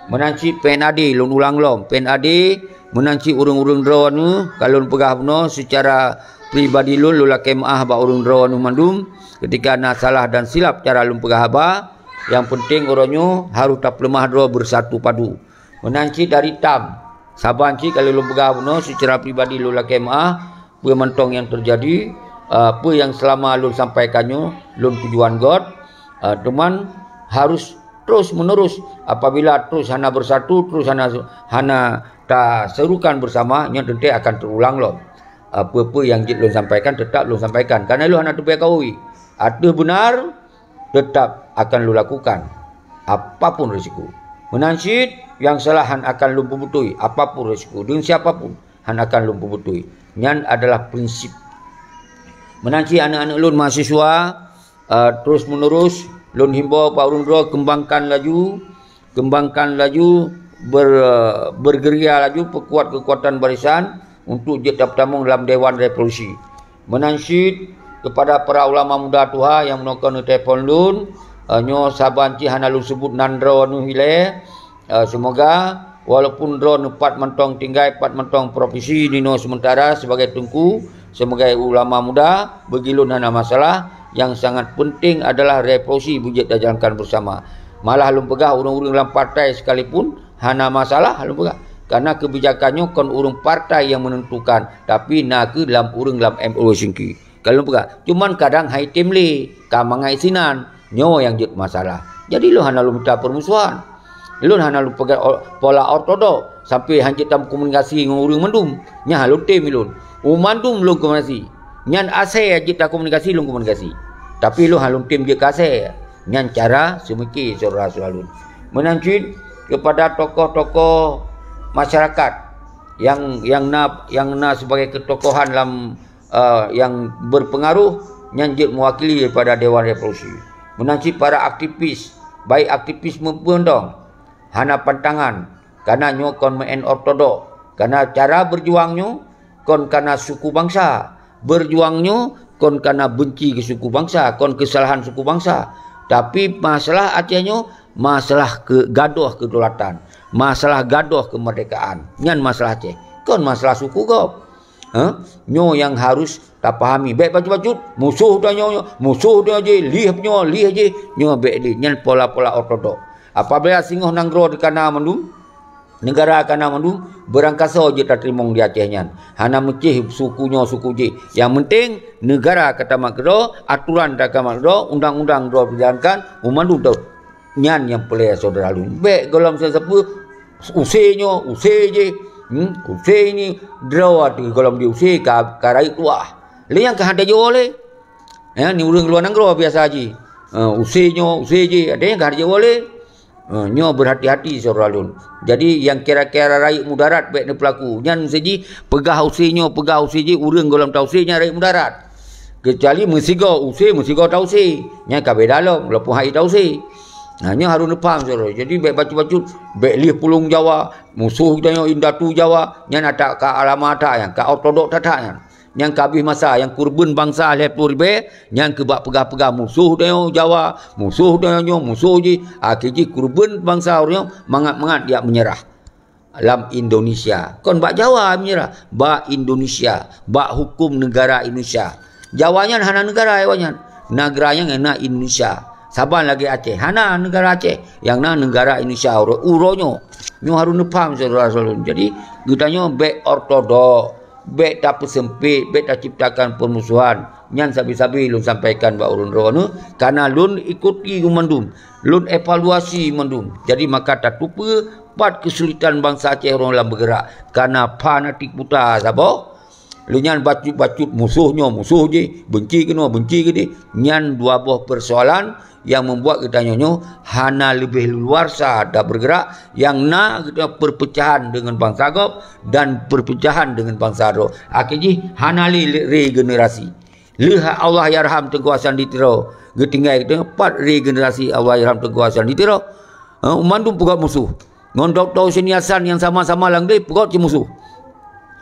Meunan cit P N A D, lôn ulang lom, P N A D, meunan cit ureuëng-ureuëng droeneuh, ka lôn peugah bunoe seucara pribadi lôn, lôn lakée meuáh bak ureuëng droeneuh mandum, keutika na salah dan silap cara lôn peugah haba, nyang peunteng uroe nyoe harôh tapeuleumah droe beusatu padu. Meunan cit dari tam, saban cit ka lheueh lôn peugah bunoe seucara pribadi lôn lakée meuáh, peue mantong nyang teujadi, eh, peue nyang seulama lôn sampaikan nyoe lôn tujuan göt, eh, teuma harôh terus-menerus. Apabila terus hana beusatu, terus hana, hana taserukan beusama, nyoe teuntée akan teurulang lom. Eh, peue-peue nyang jeuet lôn sampaikan, teutap lôn sampaikan. Kareuna lôn hana teupeue kaui. Ateueh beunar, teutap akan lôn lakukan, apapun risiko. Meunan cit, nyang salah hán akan lôn peubeutôi, apapun risiko, deungon siapapun hán akan lôn peubeutôi. Nyan adalah prinsip. Meunan cit aneuëk-aneuëk lôn mahasiswa, eh, terus-menerus lôn himbau bak ureuëng droe keumbangkan laju, keumbangkan laju, ber-, bergerilya laju, peukuat keukuatan barisan untuk jeuet tapeutamong lam Dewan Revolusi. Meunan cit keupada para ulama muda tuha nyang meunoe kon neutelepon lôn, eh, nyoe saban cit hana lôn seubut nan droeneuh ilée, eh, seumoga walaupun droeneuh pat mantong tinggai, pat mantong profesi ninoe seumeutara sibagai teungku, sibagai ulama muda, bagi lôn hana masalah. Nyang sangat peunteng adalah revolusi beujeuet tajalankan beusama. Malah lôn peugah ureuëng-ureuëng lam partai sekalipun hana masalah lôn peugah. Kareuna keubijakan nyoe kon ureuëng partai nyang meunentukan, tapi na kheueh lam ureuëng lam M O Singki. Ka lôn peugah, cuman kadang hai tem lé, ka mangat sinan, nyoe nyang jeuet masalah. Jadi lôn hana lôn mita peurmusohan. Lôn hana lôn peugah o-, pola ortodok, sampai hana jeuet takomunikasi ngon ureuëng mandum. Nyan hana lôn tem lôn. Ureuëng mandum lôn komunikasi. Nyan asai jeuet takomunikasi, lôn komunikasi. Tapi lôn hana lôn tem jeuet keu asai. Nyan cara seumike syedara-syedara lôn. Meunan cit keupada tokoh-tokoh masyarakat nyang, nyang na, nyang na sibagai keutokohan lam, eh, nyang berpengaruh, nyan jeuet meuwakili daripada Dewan Revolusi. Meunan cit para aktivis, baik aktivis maupun dong, hana pantangan, kareuna nyoe kon meu'en ortodok, kareuna cara beujuang nyoe kon kareuna suku bansa, beujuang nyoe kon kareuna beunci keu suku bansa, kon keusalahan suku bansa, tapi masalah Aceh nyoe masalah keu gadoh keudaulatan, masalah gadoh keumeurdekaan. Nyan masalah Aceh, kon masalah suku gob. Ha? Nyoe nyang harus tapahami. Bék bacut-bacut, musoh tanyoe nyoe, musoh tanyoe jih, lieh nyoe, lieh jih, nyoe bék lé. Nyan pola-pola ortodok. Apabila singoh nanggroe dikana mandum, Neugara kana mandum, beurangkasoe jeuet tateurimong di Aceh nyan. Hana meucéh suku nyoe suku jéh. Nyang penting neugara ka tamat keudroe, aturan ka tamat keudroe, undang-undang droe peujalankan, meumandum tau. Nyan nyang peureulée syedara lôn. Bék gohlom sapeue-sapeue, use nyoe, use jéh. Hmm, use ini droe ateueh gohlom di use ka, ka rayeuk tuah. Lé nyang ka hana jiwoe lé. Ya, ni ureuëng luwa nanggroe biasa jih. Ha, use nyoe, use jéh, ada nyang ka hana jiwoe lé. Ha, nyoe beuhati-hati syedara lôn. Jadi nyang kira-kira rayeuk mudarat bék neupeulaku. Nyan siji peugah use nyoe, peugah use jéh, ureuëng gohlom ta use nyan rayeuk mudarat. Keucuali meusigoe use, meusigoe ta use. Nyan ka beda lom, walaupun hai ta use. Nah, nyoe harôh neupaham syedara. Jadi bék bacut-bacut, bék lieh pulung Jawa, musoh geutanyoe indatu Jawa, nyan atak ka alama atak nyan, ka ortodok atak nyan. Nyang ka abéh masa, nyang keureubeuen bansa lhée ploh ribée, nyang keubak peugah-peugah musoh tanyoe Jawa, musoh tanyoe nyoe, musoh jih, akhé jih keureubeuen bansa ureuëng nyoe mangat-mangat jak meunyeurah lam Indonesia. Kon bak Jawa meunyeurah, bak Indonesia, bak huköm neugara Indonesia. Jawa nyan hana neugara awaknyan. Neugara nyan na Indonesia. Saban lagée Aceh, hana neugara Aceh. Nyang na neugara Indonesia uroe, uroe nyoe. Nyoe harôh neupaham syedara-syedara lôn. Jadi geutanyoe bék ortodok. Bék tapeuseumpét, bék taciptakan peumusohan. Nyan sabe-sabe lôn sampaikan bak ureuëng droeneueh, kareuna lôn ikuti mandum, lôn evaluasi mandum. Jadi maka tateupeue pat keusulitan bansa Aceh ureuëng lam beugerak, kareuna fanatik buta saboh. Lé nyan bacut-bacut musoh nyoe musoh jih, beunci keunoe beunci keudeh. Nyan dua boh peusoalan nyang membuat geutanyoe nyoe hana leubeh luwarsa tabeureugerak, nyang na geutanyoe peurpeucahan deungon bansa gob dan peurpeucahan deungon bansa droe. Akhé jih hana lé regenerasi. Lheueh Allah yarham Teungku Hasan di Tiro geutinggai geutanyoe, pat regenerasi Allah yarham Teungku Hasan di Tiro. Ha, mandum peugöt musoh. Ngon Dokto Huseni Hasan nyang sama-sama lam gleh peugöt cit musoh.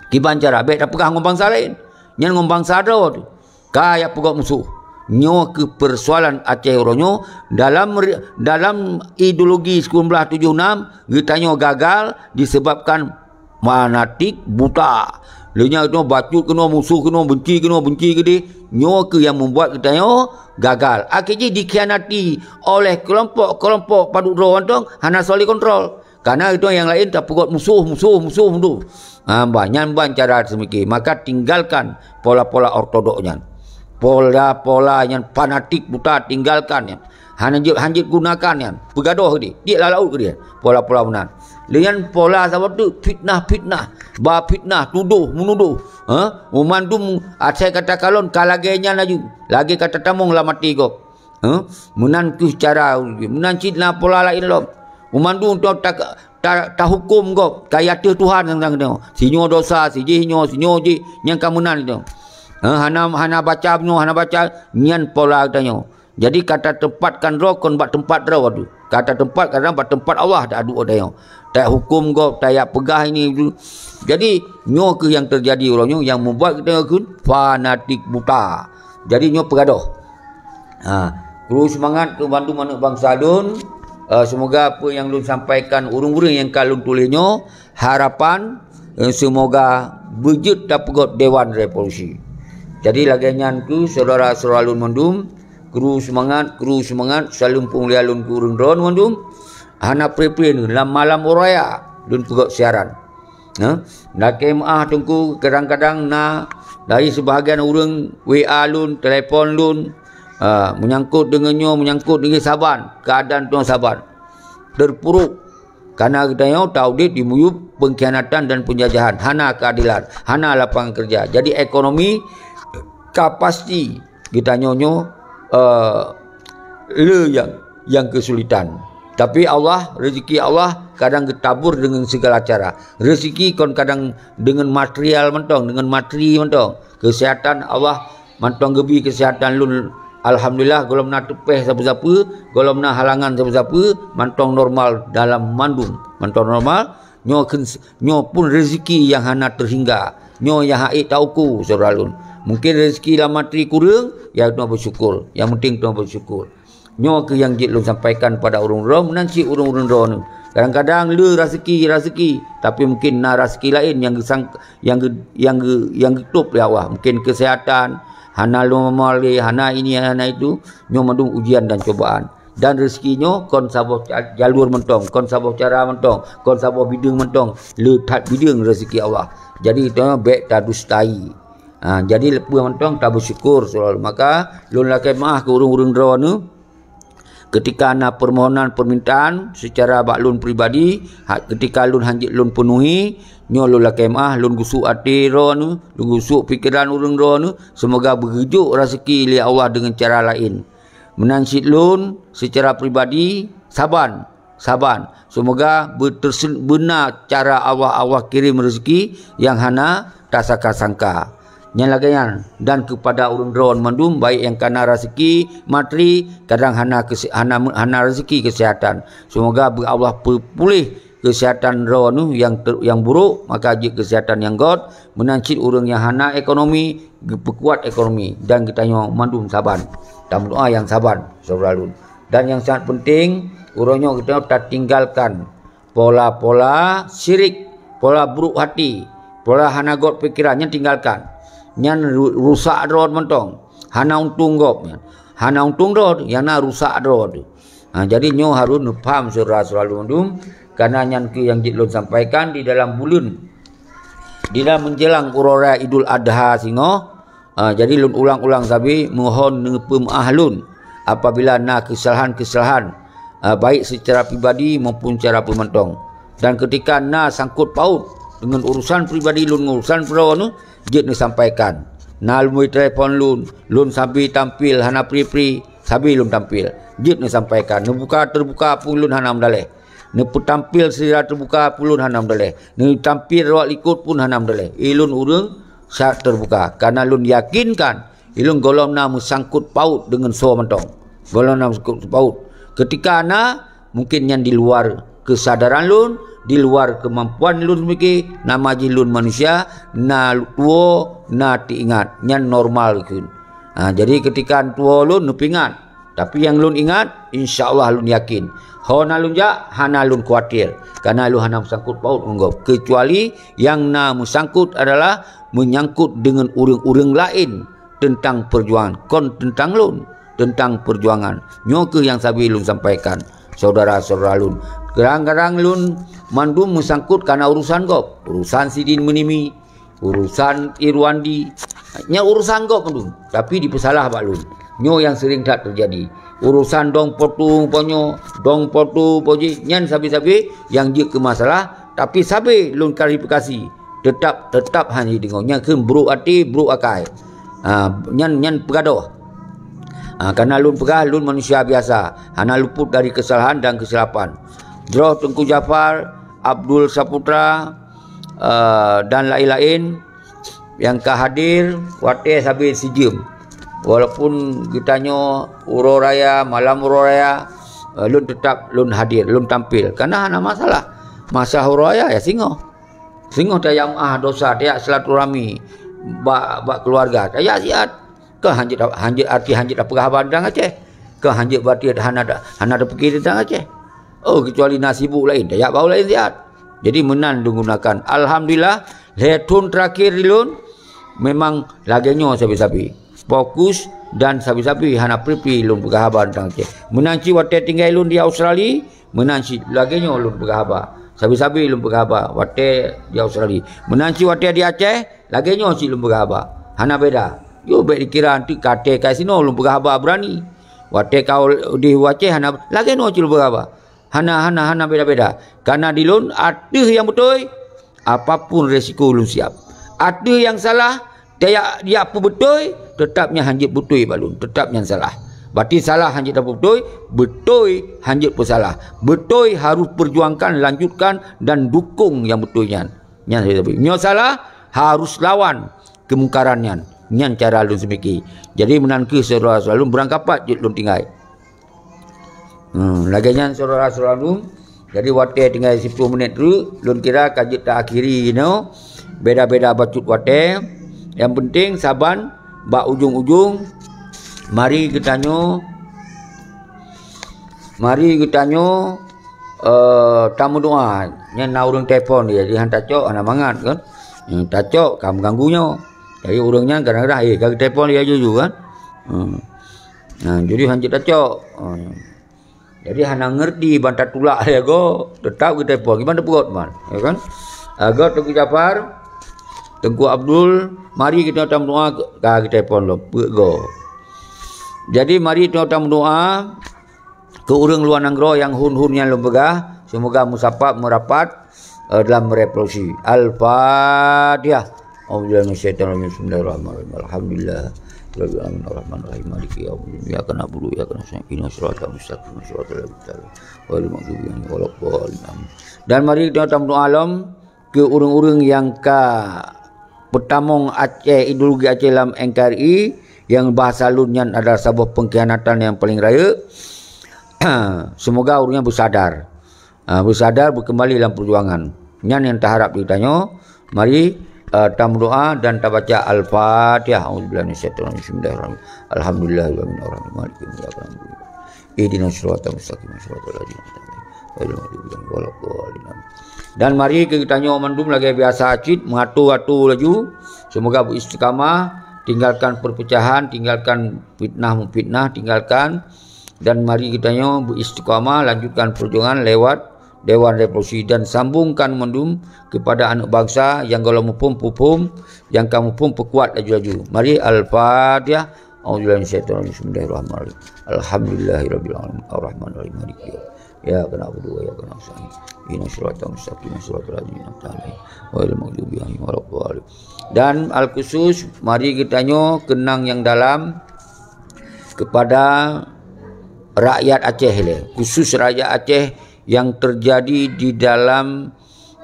Kiban cara bék tapeugah ngon bansa laén. Nyan ngon bansa droe teuh. Ka jak peugöt musoh. Nyoe keuh peusoalan Aceh uroe nyoe dalam re-, dalam ideologi sembilan belas tujuh enam geutanyoe gagal disebabkan fanatik buta. Lé nyan geutanyoe bacut keunoe musoh keunoe beunci keunoe beunci keudeh. Nyoe keuh nyang membuat geutanyoe gagal. Akhé jih dikhianati oleh kelompok-kelompok padub droe mantong hana soe lé kontrol. Kareuna geutanyoe nyang laén tapeugöt musoh, musoh, musoh, musoh. Ha, bah, nyan ban cara seumike. Maka tinggalkan pola-pola ortodok nyan. Pola-pola nyan fanatik buta, tinggalkan nyan. Hana jeuet, hana jeuet gunakan nyan. Peugadôh keudeh, tiek lam laôt keudeh pola-pola meunan. Lé nyan pola saboh teuk fitnah-fitnah, ba fitnah, tudoh, meunudoh. Ha? Meumandum asai ka takalon ka lagée nyan laju, lagée ka tatamong lam até gob. Heh? Meunan keuh cara, meunan cit na pola laén lom. Meumandum ta-, ta-, ta-, tahuköm gob, ka ateueh Tuhan nyang tanyoe. Sinyoe dosa, sijih nyoe, sinyoe jih, nyang ka meunan itu. Heh, hana, hana baca nyoe, hana baca, nyan pola tanyoe. Jadi ka tateumpatkan droe kon bak teumpat droe tu. Ka tateumpat kadang bak teumpat Allah taduek tanyoe. Tahuköm gob, tajak peugah ini itu. Jadi nyoe keuh nyang teujadi uroe nyoe nyang membuat geutanyoe kheun fanatik buta. Jadi nyoe peugadôh. Ha, kru seumangat keu bandum aneuk bansa lôn. Eh, seumoga peue nyang lôn sampaikan ureuëng-ureuëng nyang ka lôn tuléh nyoe, harapan, eh, seumoga beujeuet tapeugöt Dewan Revolusi. Jadi lagée nyan keuh syedara-syedara lôn mandum, kru seumangat, kru seumangat, saleuem peumulia lôn keu ureuëng droe mandum. Hana preh-preh lam malam uroe raya lôn peugöt siaran. Nah, lakée meuáh Teungku, kadang-kadang na dari seubahagian ureuëng W A lôn, telepon lôn, ah, meunyangkot deungon nyoe, meunyangkot deungon saban, keuadaan tueng saban. Teupuruk, kareuna geutanyoe taudeb dimiyueb peungkhianatan dan peunjajahan, hana keuadelan, hana lapangan keureuja. Jadi ekonomi ka pasti geutanyoe nyoe, eh, le nyang, nyang keusulitan. Tapi Allah, rezeki Allah kadang geutabur deungon sigala cara. Rezeki kon kadang deungon material mantong, deungon materi mantong. Keuseuhatan Allah mantong geubri keuseuhatan lôn. Alhamdulillah, gohlom na teupeh sapeue-sapeue, gohlom na halangan sapeue-sapeue, mantong normal dalam mandum. Mantong normal, Nyoe kheun, nyoe pun rezeki nyang hana teuhingga. Nyoe nyang hak ék tauku, syedara lôn. Mungken rezeki lam materi kureueng, ya, tuan beusyukur. Nyang penting tuan beusyukur. Nyoe keuh nyang jeuet lôn sampaikan pada ureuëng droe, meunan cit ureuëng-ureuëng droeneueh. Kadang-kadang le raseuki, raseuki, tapi mungken na raseuki laén nyang geusang-, nyang geu-, nyang geu-, nyang geutôb lé Allah. Mungken keuseuhatan, hana lom malée, hana ini, hana itu, nyoe mandum ujian dan cobaan. Dan rezeki nyoe kon saboh ca-, jalur mantong, kon saboh cara mantong, kon saboh bideueng mantong, le that bideueng rezeki Allah. Jadi, tanyoe bèk tadustai. Ha, jadi, leupah mantong tabeusyukur selalu. Maka, lôn lakèe meu'ah keu ureueng-ureueng droeneuh, ketika na permohonan permintaan secara bak lôn pribadi, ha, ketika lôn hanjeuet lôn peunuhi, nyoe lôn lakèe meu'ah, lôn gusôk até droeneuh, lôn gusôk pikeran ureueng droeneuh, seumoga beugeujok raseuki lé Allah deungon cara laén. Meunan cit lôn secara pribadi saban, saban. Seumoga beuteursen-, beuna cara Allah, Allah kirém raseuki nyang hana tasangka-sangka. Nyang lagèe nyan, dan keupada ureueng droeneuh mandum, baik nyang kana raseuki materi, kadang hana kese-, hana, hana raseuki keuseuhatan. Seumoga beu Allah peupuléh keuseuhatan droeneuh nyang ter-, nyang buruk, maka jeuet keuseuhatan nyang göt, meunan cit ureueng nyang hana ekonomi, geupeukuat ekonomi, dan geutanyoe mandum saban. Tameudoa nyang saban, syedara lôn. Dan nyang sangat penting, uroe nyoe geutanyoe tatinggalkan pola-pola syirik, pola buruk hati, pola hana göt pikeran, nyan tinggalkan. Nyan ru-, rusak droe mantong. Hana untông gob nyan. Hana untông droe, nyang na rusak droe. Ha, jadi nyoe harôh neupham syedara-syedara lôn mandum, kareuna nyan keuh nyang jeuet lôn sampaikan di dalam buleuen, di dalam menjelang uroe raya Idul Adha singoh. Ha, jadi lôn ulang-ulang sabe, mohon neupeumeu'ah lôn apabila na keusalahan-keusalahan, ha, baik secara pribadi maupun secara peumantong. Dan ketika na sangkot paut deungon urusan pribadi lôn ngon urusan droeneuh, jeuet neusampaikan. Na lôn telepon lôn, lôn sabe tampil hana pri-pri, sabe lôn tampil. Jeuet neusampaikan. Neubuka teubuka pun lôn hana meudaleh. Neupeutampil secara teubuka pun lôn hana meudaleh. Neutampil rot likot pun hana meudaleh. Ilôn ureueng syarat teubuka. Kareuna lôn yakinkan, ilôn gohlom na meusangkot paut deungon soe mantong. Gohlom na meusangkot paut. Ketika na, mungkin nyan di luar keusadaran lôn, di luar keumampuan lôn meuke, nama jih lôn manusia, na tuwoe, na teuingat. Nyan normal kheun. Ha, jadi ketika tuwoe lôn neupeuingat, tapi nyang lôn ingat, insya Allah lôn yakin. Ho na lôn jak, hana lôn khawatir. Kareuna lôn hana meusangkot paut ngon gob. Keucuali nyang na meusangkot adalah meunyangkot deungon ureueng-ureueng laén teuntang peujuangan, kon teuntang lôn, teuntang peujuangan. Nyoe keuh nyang sabe lôn sampaikan, syedara-syedara lôn. Kadang-kadang lôn mandum meusangkot kareuna urusan gob, urusan sidin meunimi, urusan Irwandi. Nyan urusan gob mandum, tapi dipeusalah bak lôn. Nyoe nyang seuring that teujadi. Urusan dong po tu po nyoe, dong po tu po jih, nyan sabe-sabe nyang jeuet keu masalah, tapi sabe lôn klarifikasi. Teutap, teutap hana jideungoe. Nyan kheun brok até, brok akai. Ha, nyan, nyan peugadoh. Ha, kareuna lôn peugah, lôn manusia biasa, hana luput dari keusalahan dan keusilapan. Droe Teungku Jafar, Abdul Saputra, eh, dan laén-laén nyang ka hadir, watèe sabe sijeuem. Walaupun geutanyoe uroe raya, malam uroe raya, eh, lôn teutap lôn hadir, lôn tampil. Kareuna hana masalah. Masalah uroe raya, ya singoh. Singoh tajak meu'ah dosa, tajak silaturahmi bak, bak keuluwarga, tajak siat. Kon hanjeuet, hanjeuet arti hanjeuet tapeugah haba teuntang Aceh. Kon hanjeuet berarti hana ta-, hana tapike teuntang Aceh. Oh, kecuali na sibuk laén, tajak bak laén siat. Jadi meunan lôn gunakan. Alhamdulillah, lhèe thon teurakhir di lôn memang lagèe nyoe sabe-sabe. Fokus dan sabe-sabe hana pri-pri lôn peugah haba teuntang Aceh. Meunan cit watèe tinggai lôn di Australia, meunan cit lagèe nyoe lôn peugah haba. Sabe-sabe lôn peugah haba watèe di Australia. Meunan cit watèe di Aceh, lagèe nyoe cit lôn peugah haba. Hana beda. Yo bèk dikira eunteuk ka até ka sinoe lôn peugah haba beurani. Watèe ka udeh u Aceh hana, lagèe nyoe cit lôn peugah haba. Hana, hana, hana beda-beda. Kareuna di lôn ateueh nyang beutôi, apapun resiko lôn siap. Ateueh nyang salah, tajak, jak peubeutôi, teutap nyan hanjeuet beutôi bak lôn, teutap nyan salah. Berarti salah hanjeuet tapeubeutôi, beutôi hanjeuet peusalah. Beutôi harôh peujuangkan, lanjutkan dan dukung nyang beutôi nyan. Nyan sabe-sabe. Nyoe salah, harôh lawan keumungkaran nyan. Nyan cara lôn seumiki. Jadi meunan kheueh syedara-syedara lôn, beurangkapat jeuet lôn tinggai. Hmm, lagèe nyan syedara-syedara lôn. Jadi watèe tinggai siploh menit teuk, lôn kira ka jeuet taakhiri inoe. Beda-beda bacut watèe. Nyang penting saban bak ujong-ujong, mari geutanyoe, mari geutanyoe, eh, tameudoa. Nyan na ureueng telepon dia, jadi han tacok, hana mangat kan. Hmm, tacok ka meuganggu nyoe. Jadi ureueng nyan kadang-kadang, eh, ka geutelepon dia juju kan. Hmm. Nah, jadi hanjeuet tacok. Hmm. Jadi hana ngerti ban tatulak lé goe, teutap geutelepon. Kiban teupeugot man, ya kan? Goe Teungku Jafar, Teungku Abdul, mari kita tameudoa, ka geutelepon lom, peuet goe. Jadi mari kita tameudoa keu ureuëng luwa nanggroe nyang hun-hun nyan lôn peugah, seumoga meusapat meurapat eh, dalam revolusi. Al-Fatihah. A'udzubillahi minasyaitonirrajim. Bismillahirrahmanirrahim. Alhamdulillah. Rabbil alamin, arrahmanirrahim, maliki yaumiddin. Iyyaka na'budu wa iyyaka nasta'in. Ihdinas siratal mustaqim, siratal ladzina an'amta 'alaihim, ghairil maghdubi 'alaihim waladdallin. Amin. Dan mari kita tameudoa lom keu ureuëng-ureuëng nyang ka peutamong Aceh, ideologi Aceh lam N K R I, nyang bahasa lôn nyan adalah saboh pengkhianatan nyang paling rayeuk. Seumoga ureuëng nyan beusadar. Ha, beusadar, beukeumbali lam peujuangan. Nyan nyang taharab di geutanyoe. Mari, eh, tameudoa dan tabaca Al-Fatihah. A'udzubillahi minasyaitonirrajim. Bismillahirrahmanirrahim. Alhamdulillahirabbil alamin. Maliki yaumiddin. Iyyaka na'budu wa iyyaka nasta'in. Ihdinas siratal mustaqim, siratal ladzina an'amta 'alaihim, ghairil maghdubi 'alaihim waladdallin. Amin. Dan mari keu geutanyoe mandum lagée biasa cit meuatur-atur laju. Seumoga beuistiqamah, tinggalkan perpecahan, tinggalkan fitnah-memfitnah, tinggalkan. Dan mari geutanyoe beuistiqamah, lanjutkan perjuangan lewat Dewan Revolusi dan sambungkan mandum kepada aneuk bangsa nyang gohlom muphom, peuphom, nyang ka muphom peukuat laju-laju. Mari, Al-Fatihah. A'udzubillahi minasyaitonirrajim. Bismillahirrahmanirrahim. Alhamdulillahirabbil alamin. Arrahmanirrahim. Maliki yaumiddin. Iyyaka na'budu wa iyyaka nasta'in. Ihdinas siratal mustaqim, siratal ladzina an'amta 'alaihim, ghairil maghdubi 'alaihim waladdallin. Dan al-khusus, mari geutanyoe keunang nyang dalam kepada rakyat Aceh lé, khusus rakyat Aceh yang terjadi di dalam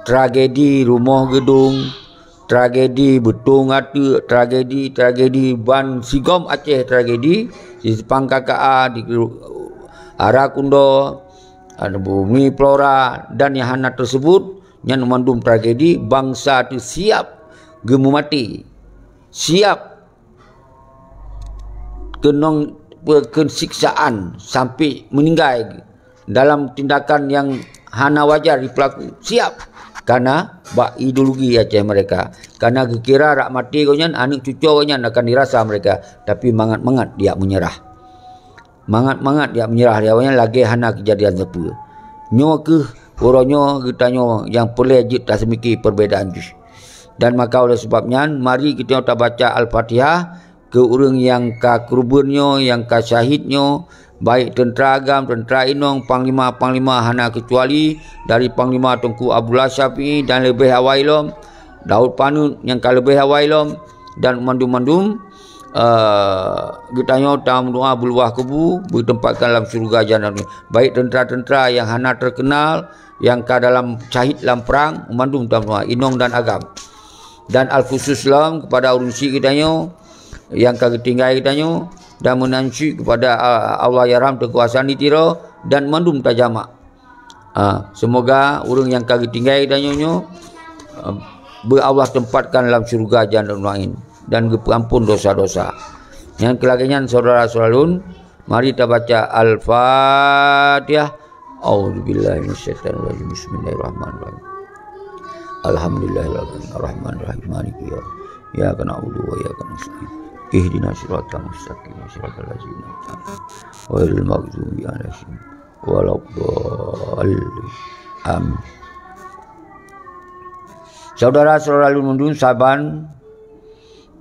tragedi rumoh geudong, tragedi beutông ateueh, tragedi-tragedi ban sigom Aceh tragedi, di Simpang K K A, di Ara Kundo, Bumi Flora, dan nyang hana teusebut, nyan mandum tragedi, bansa teuh siap geumeumaté, siap keunong pe-, keusiksaan sampai meuninggai dalam tindakan nyang hana wajar jipeulaku. Siap! Kana bak ideologi Aceh mereka. Kana geukira rak maté gobnyan, aneuk cucoe gobnyan akan dirasa mereka. Tapi mangat-mangat dijak meunyeurah. Mangat-mangat dijak meunyeurah, di awaknyan lagée hana keujadian sapeue. Nyoe kheueh uroe nyoe geutanyoe nyang peureulée jeuet taseumiké perbedaan jih. Dan maka oleh sebab nyan, mari geutanyoe tabaca Al-Fatihah keu ureuëng nyang ka keureubeuen nyoe, nyang ka syahid nyoe, baik teuntra agam, teuntra inong, panglima-panglima hana keucuali dari Panglima Teungku Abdullah Syafi'i dan leubeh awai lom, Daud Panut nyang ka leubeh awai lom, dan mandum-mandum, eh, geutanyoe tameudoa beuleubah kubu, beuteumpatkan lam syeuruga jahanam, baik teuntra-teuntra nyang hana teukeunal, nyang ka dalam syahid lam prang, mandum tameudoa, inong dan agam. Dan al-khusus lom kepada ureuëng syik geutanyoe, nyang ka geutinggai geutanyoe, dan meunan syik kepada, ah, Allahyarham Teungku Hasan di Tiro, dan mandum tajamak. Ah, seumoga ureuëng nyang ka geutinggai geutanyoe nyoe, ah, beu Allah tempatkan lam syeuruga Jannatul Na'im dan geupeuampon dosa-dosa. Nyang keu lagée nyan, syedara-syedara lôn, mari tabaca Al-Fatihah. A'udzubillahi minasyaitonirrajim. Bismillahirrahmanirrahim. Alhamdulillahirabbil alamin. Arrahmanirrahim. Maliki yaum. Iyyaka na'budu wa iyyaka nasta'in. Ihdinas siratal mustaqim. Siratal ladzina an'amta 'alaihim. Ghairil maghdubi 'alaihim waladdallin. Amin. Syedara-syedara lôn mandum saban,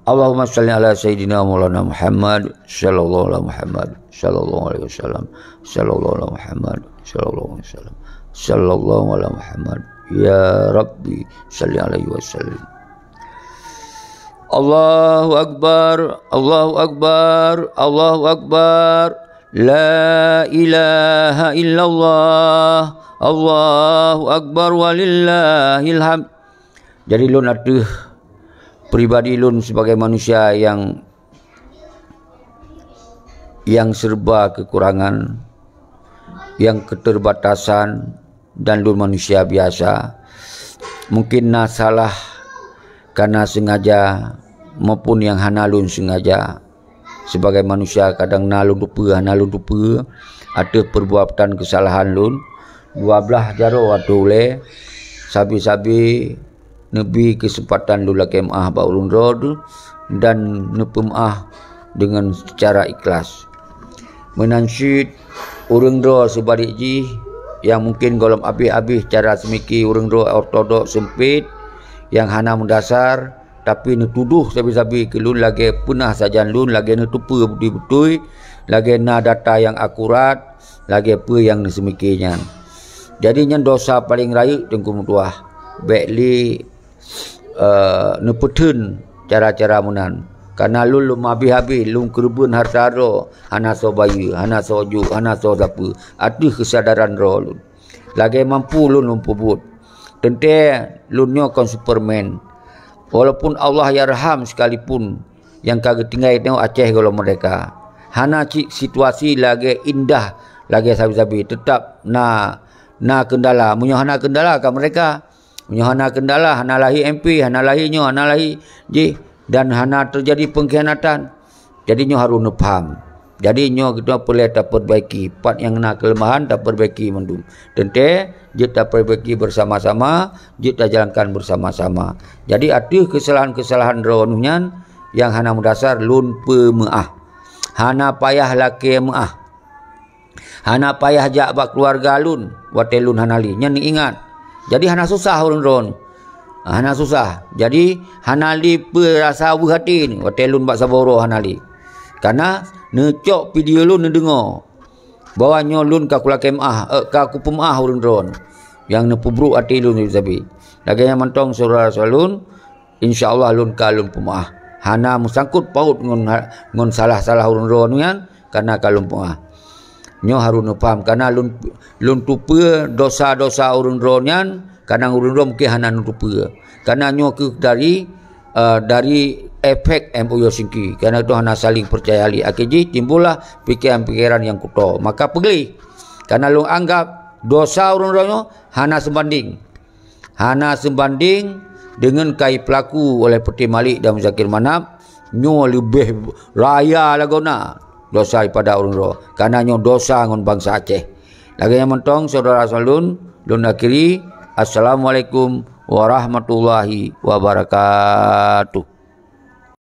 Allahumma shalli ala sayyidina maulana Muhammad, sallallahu ala Muhammad, sallallahu alaihi wasallam, sallallahu ala Muhammad, sallallahu alaihi wasallam, sallallahu ala Muhammad. Ya Rabbi, shalli alaihi wasallim. Allahu Akbar, Allahu Akbar, Allahu Akbar. La ilaha illallah, Allahu Akbar, walillahil hamd. Jadi lôn ateueh pribadi lôn sebagai manusia nyang, nyang serba kekurangan, nyang keterbatasan, dan lôn manusia biasa. Mungkin na salah kana sengaja maupun nyang hana lôn sengaja. Sebagai manusia kadang na lôn tupeue, hana lôn tupeue ateueh perbuatan kesalahan lôn. Dua blaih jaroe ateueh ulée, sabe-sabe neubi keuseumpatan lôn lakée meu'ah bak ureuëng droe teuh dan neupeumeu'ah deungon seucara ikhlas. Meunan cit ureuëng droe seubalek jih, nyang mungken gohlom abéh-abéh cara seumike ureuëng droe ortodok seumpet, nyang hana meudasar, tapi neutudoh sabe-sabe keu lôn lagée peunah sajan lôn, lagée neuteupeue beutôi-beutôi, lagée na data nyang akurat, lagée peue nyang neuseumike nyan. Jadi nyan dosa paleng rayeuk teungku meutuah. Bék lé eh, neupeutheun cara-cara meunan. Kana lôn lom habéh-habéh, lôn keureubeuen hareuta droe, hana soe bayeue, hana soe jok, hana soe sapeue, ateueh keusadaran droe lôn. Lagée mampu lôn lôn peubuet. Teuntée lôn nyoe kon Superman. Walaupun Allah yarham sekalipun nyang ka geutinggai nyoe Aceh gohlom merdeka. Hana cit situasi lagée indah lagée sabe-sabe, teutap na na keundala. Meunyoe hana keundala ka merdeka. Meunyoe hana keundala, hana lahé M P, hana lahé nyoe, hana lahé jih, dan hana teujadi peungkhianatan. Jadi nyoe harôh neupaham. Jadi nyoe geutanyoe peureulée tapeubaiki, pat nyang na keuleumahan tapeubaiki mandum. Teuntée jeuet tapeubaiki beusama-sama, jeuet tajalankan beusama-sama. Jadi ateueh keusalahan-keusalahan droeneuh nyan nyang hana meudasar lôn peumeuáh. Hana payah lakée meuáh. Hana payah jak bak keuluwarga lôn watée lôn hana lé. Nyan neuingat. Jadi hana susah ureuëng droeneuh. Hana susah. Jadi hana lé peue rasa weueh até watée lôn bak saboh uroe hana lé. Kana neucok video lôn neudeungoe bahwa nyoe lôn ka kulakée meuáh, eh, ka kupeumeuáh ureuëng droeneuh nyang neupeubrok até lôn sabe-sabe. Lagée nyan mantong syedara-syedara lôn, insya Allah lôn ka lôn peumeuáh. Hana meusangkot paut ngon ha-, ngon salah-salah ureuëng droeneuh nyan, kana ka lôn peumeuáh. Nyoe harôh neupaham, kana lôn, lôn tupeue dosa-dosa ureuëng droeneuh nyan, kadang ureuëng droeneuh mungken hana neutupeue. Kana nyoe kheueh dari, eh, dari efek M O U Helsinki. Kana itu hana saling percaya lé. Akhé jih timbullah pikeran-pikeran nyang kuto. Maka peugleh. Kana lôn anggab dosa ureuëng droeneuh nyoe hana seubanding. Hana seubanding deungon kai peulaku oleh Peuté Malik dan Muzakir Manaf, nyoe leubeh raya lagoena dosa daripada ureuëng droe. Kana nyoe dosa ngon bansa Aceh. Lagée nyan mantong syedara-syedara lôn, lôn akhiri. Assalamualaikum warahmatullahi wabarakatuh.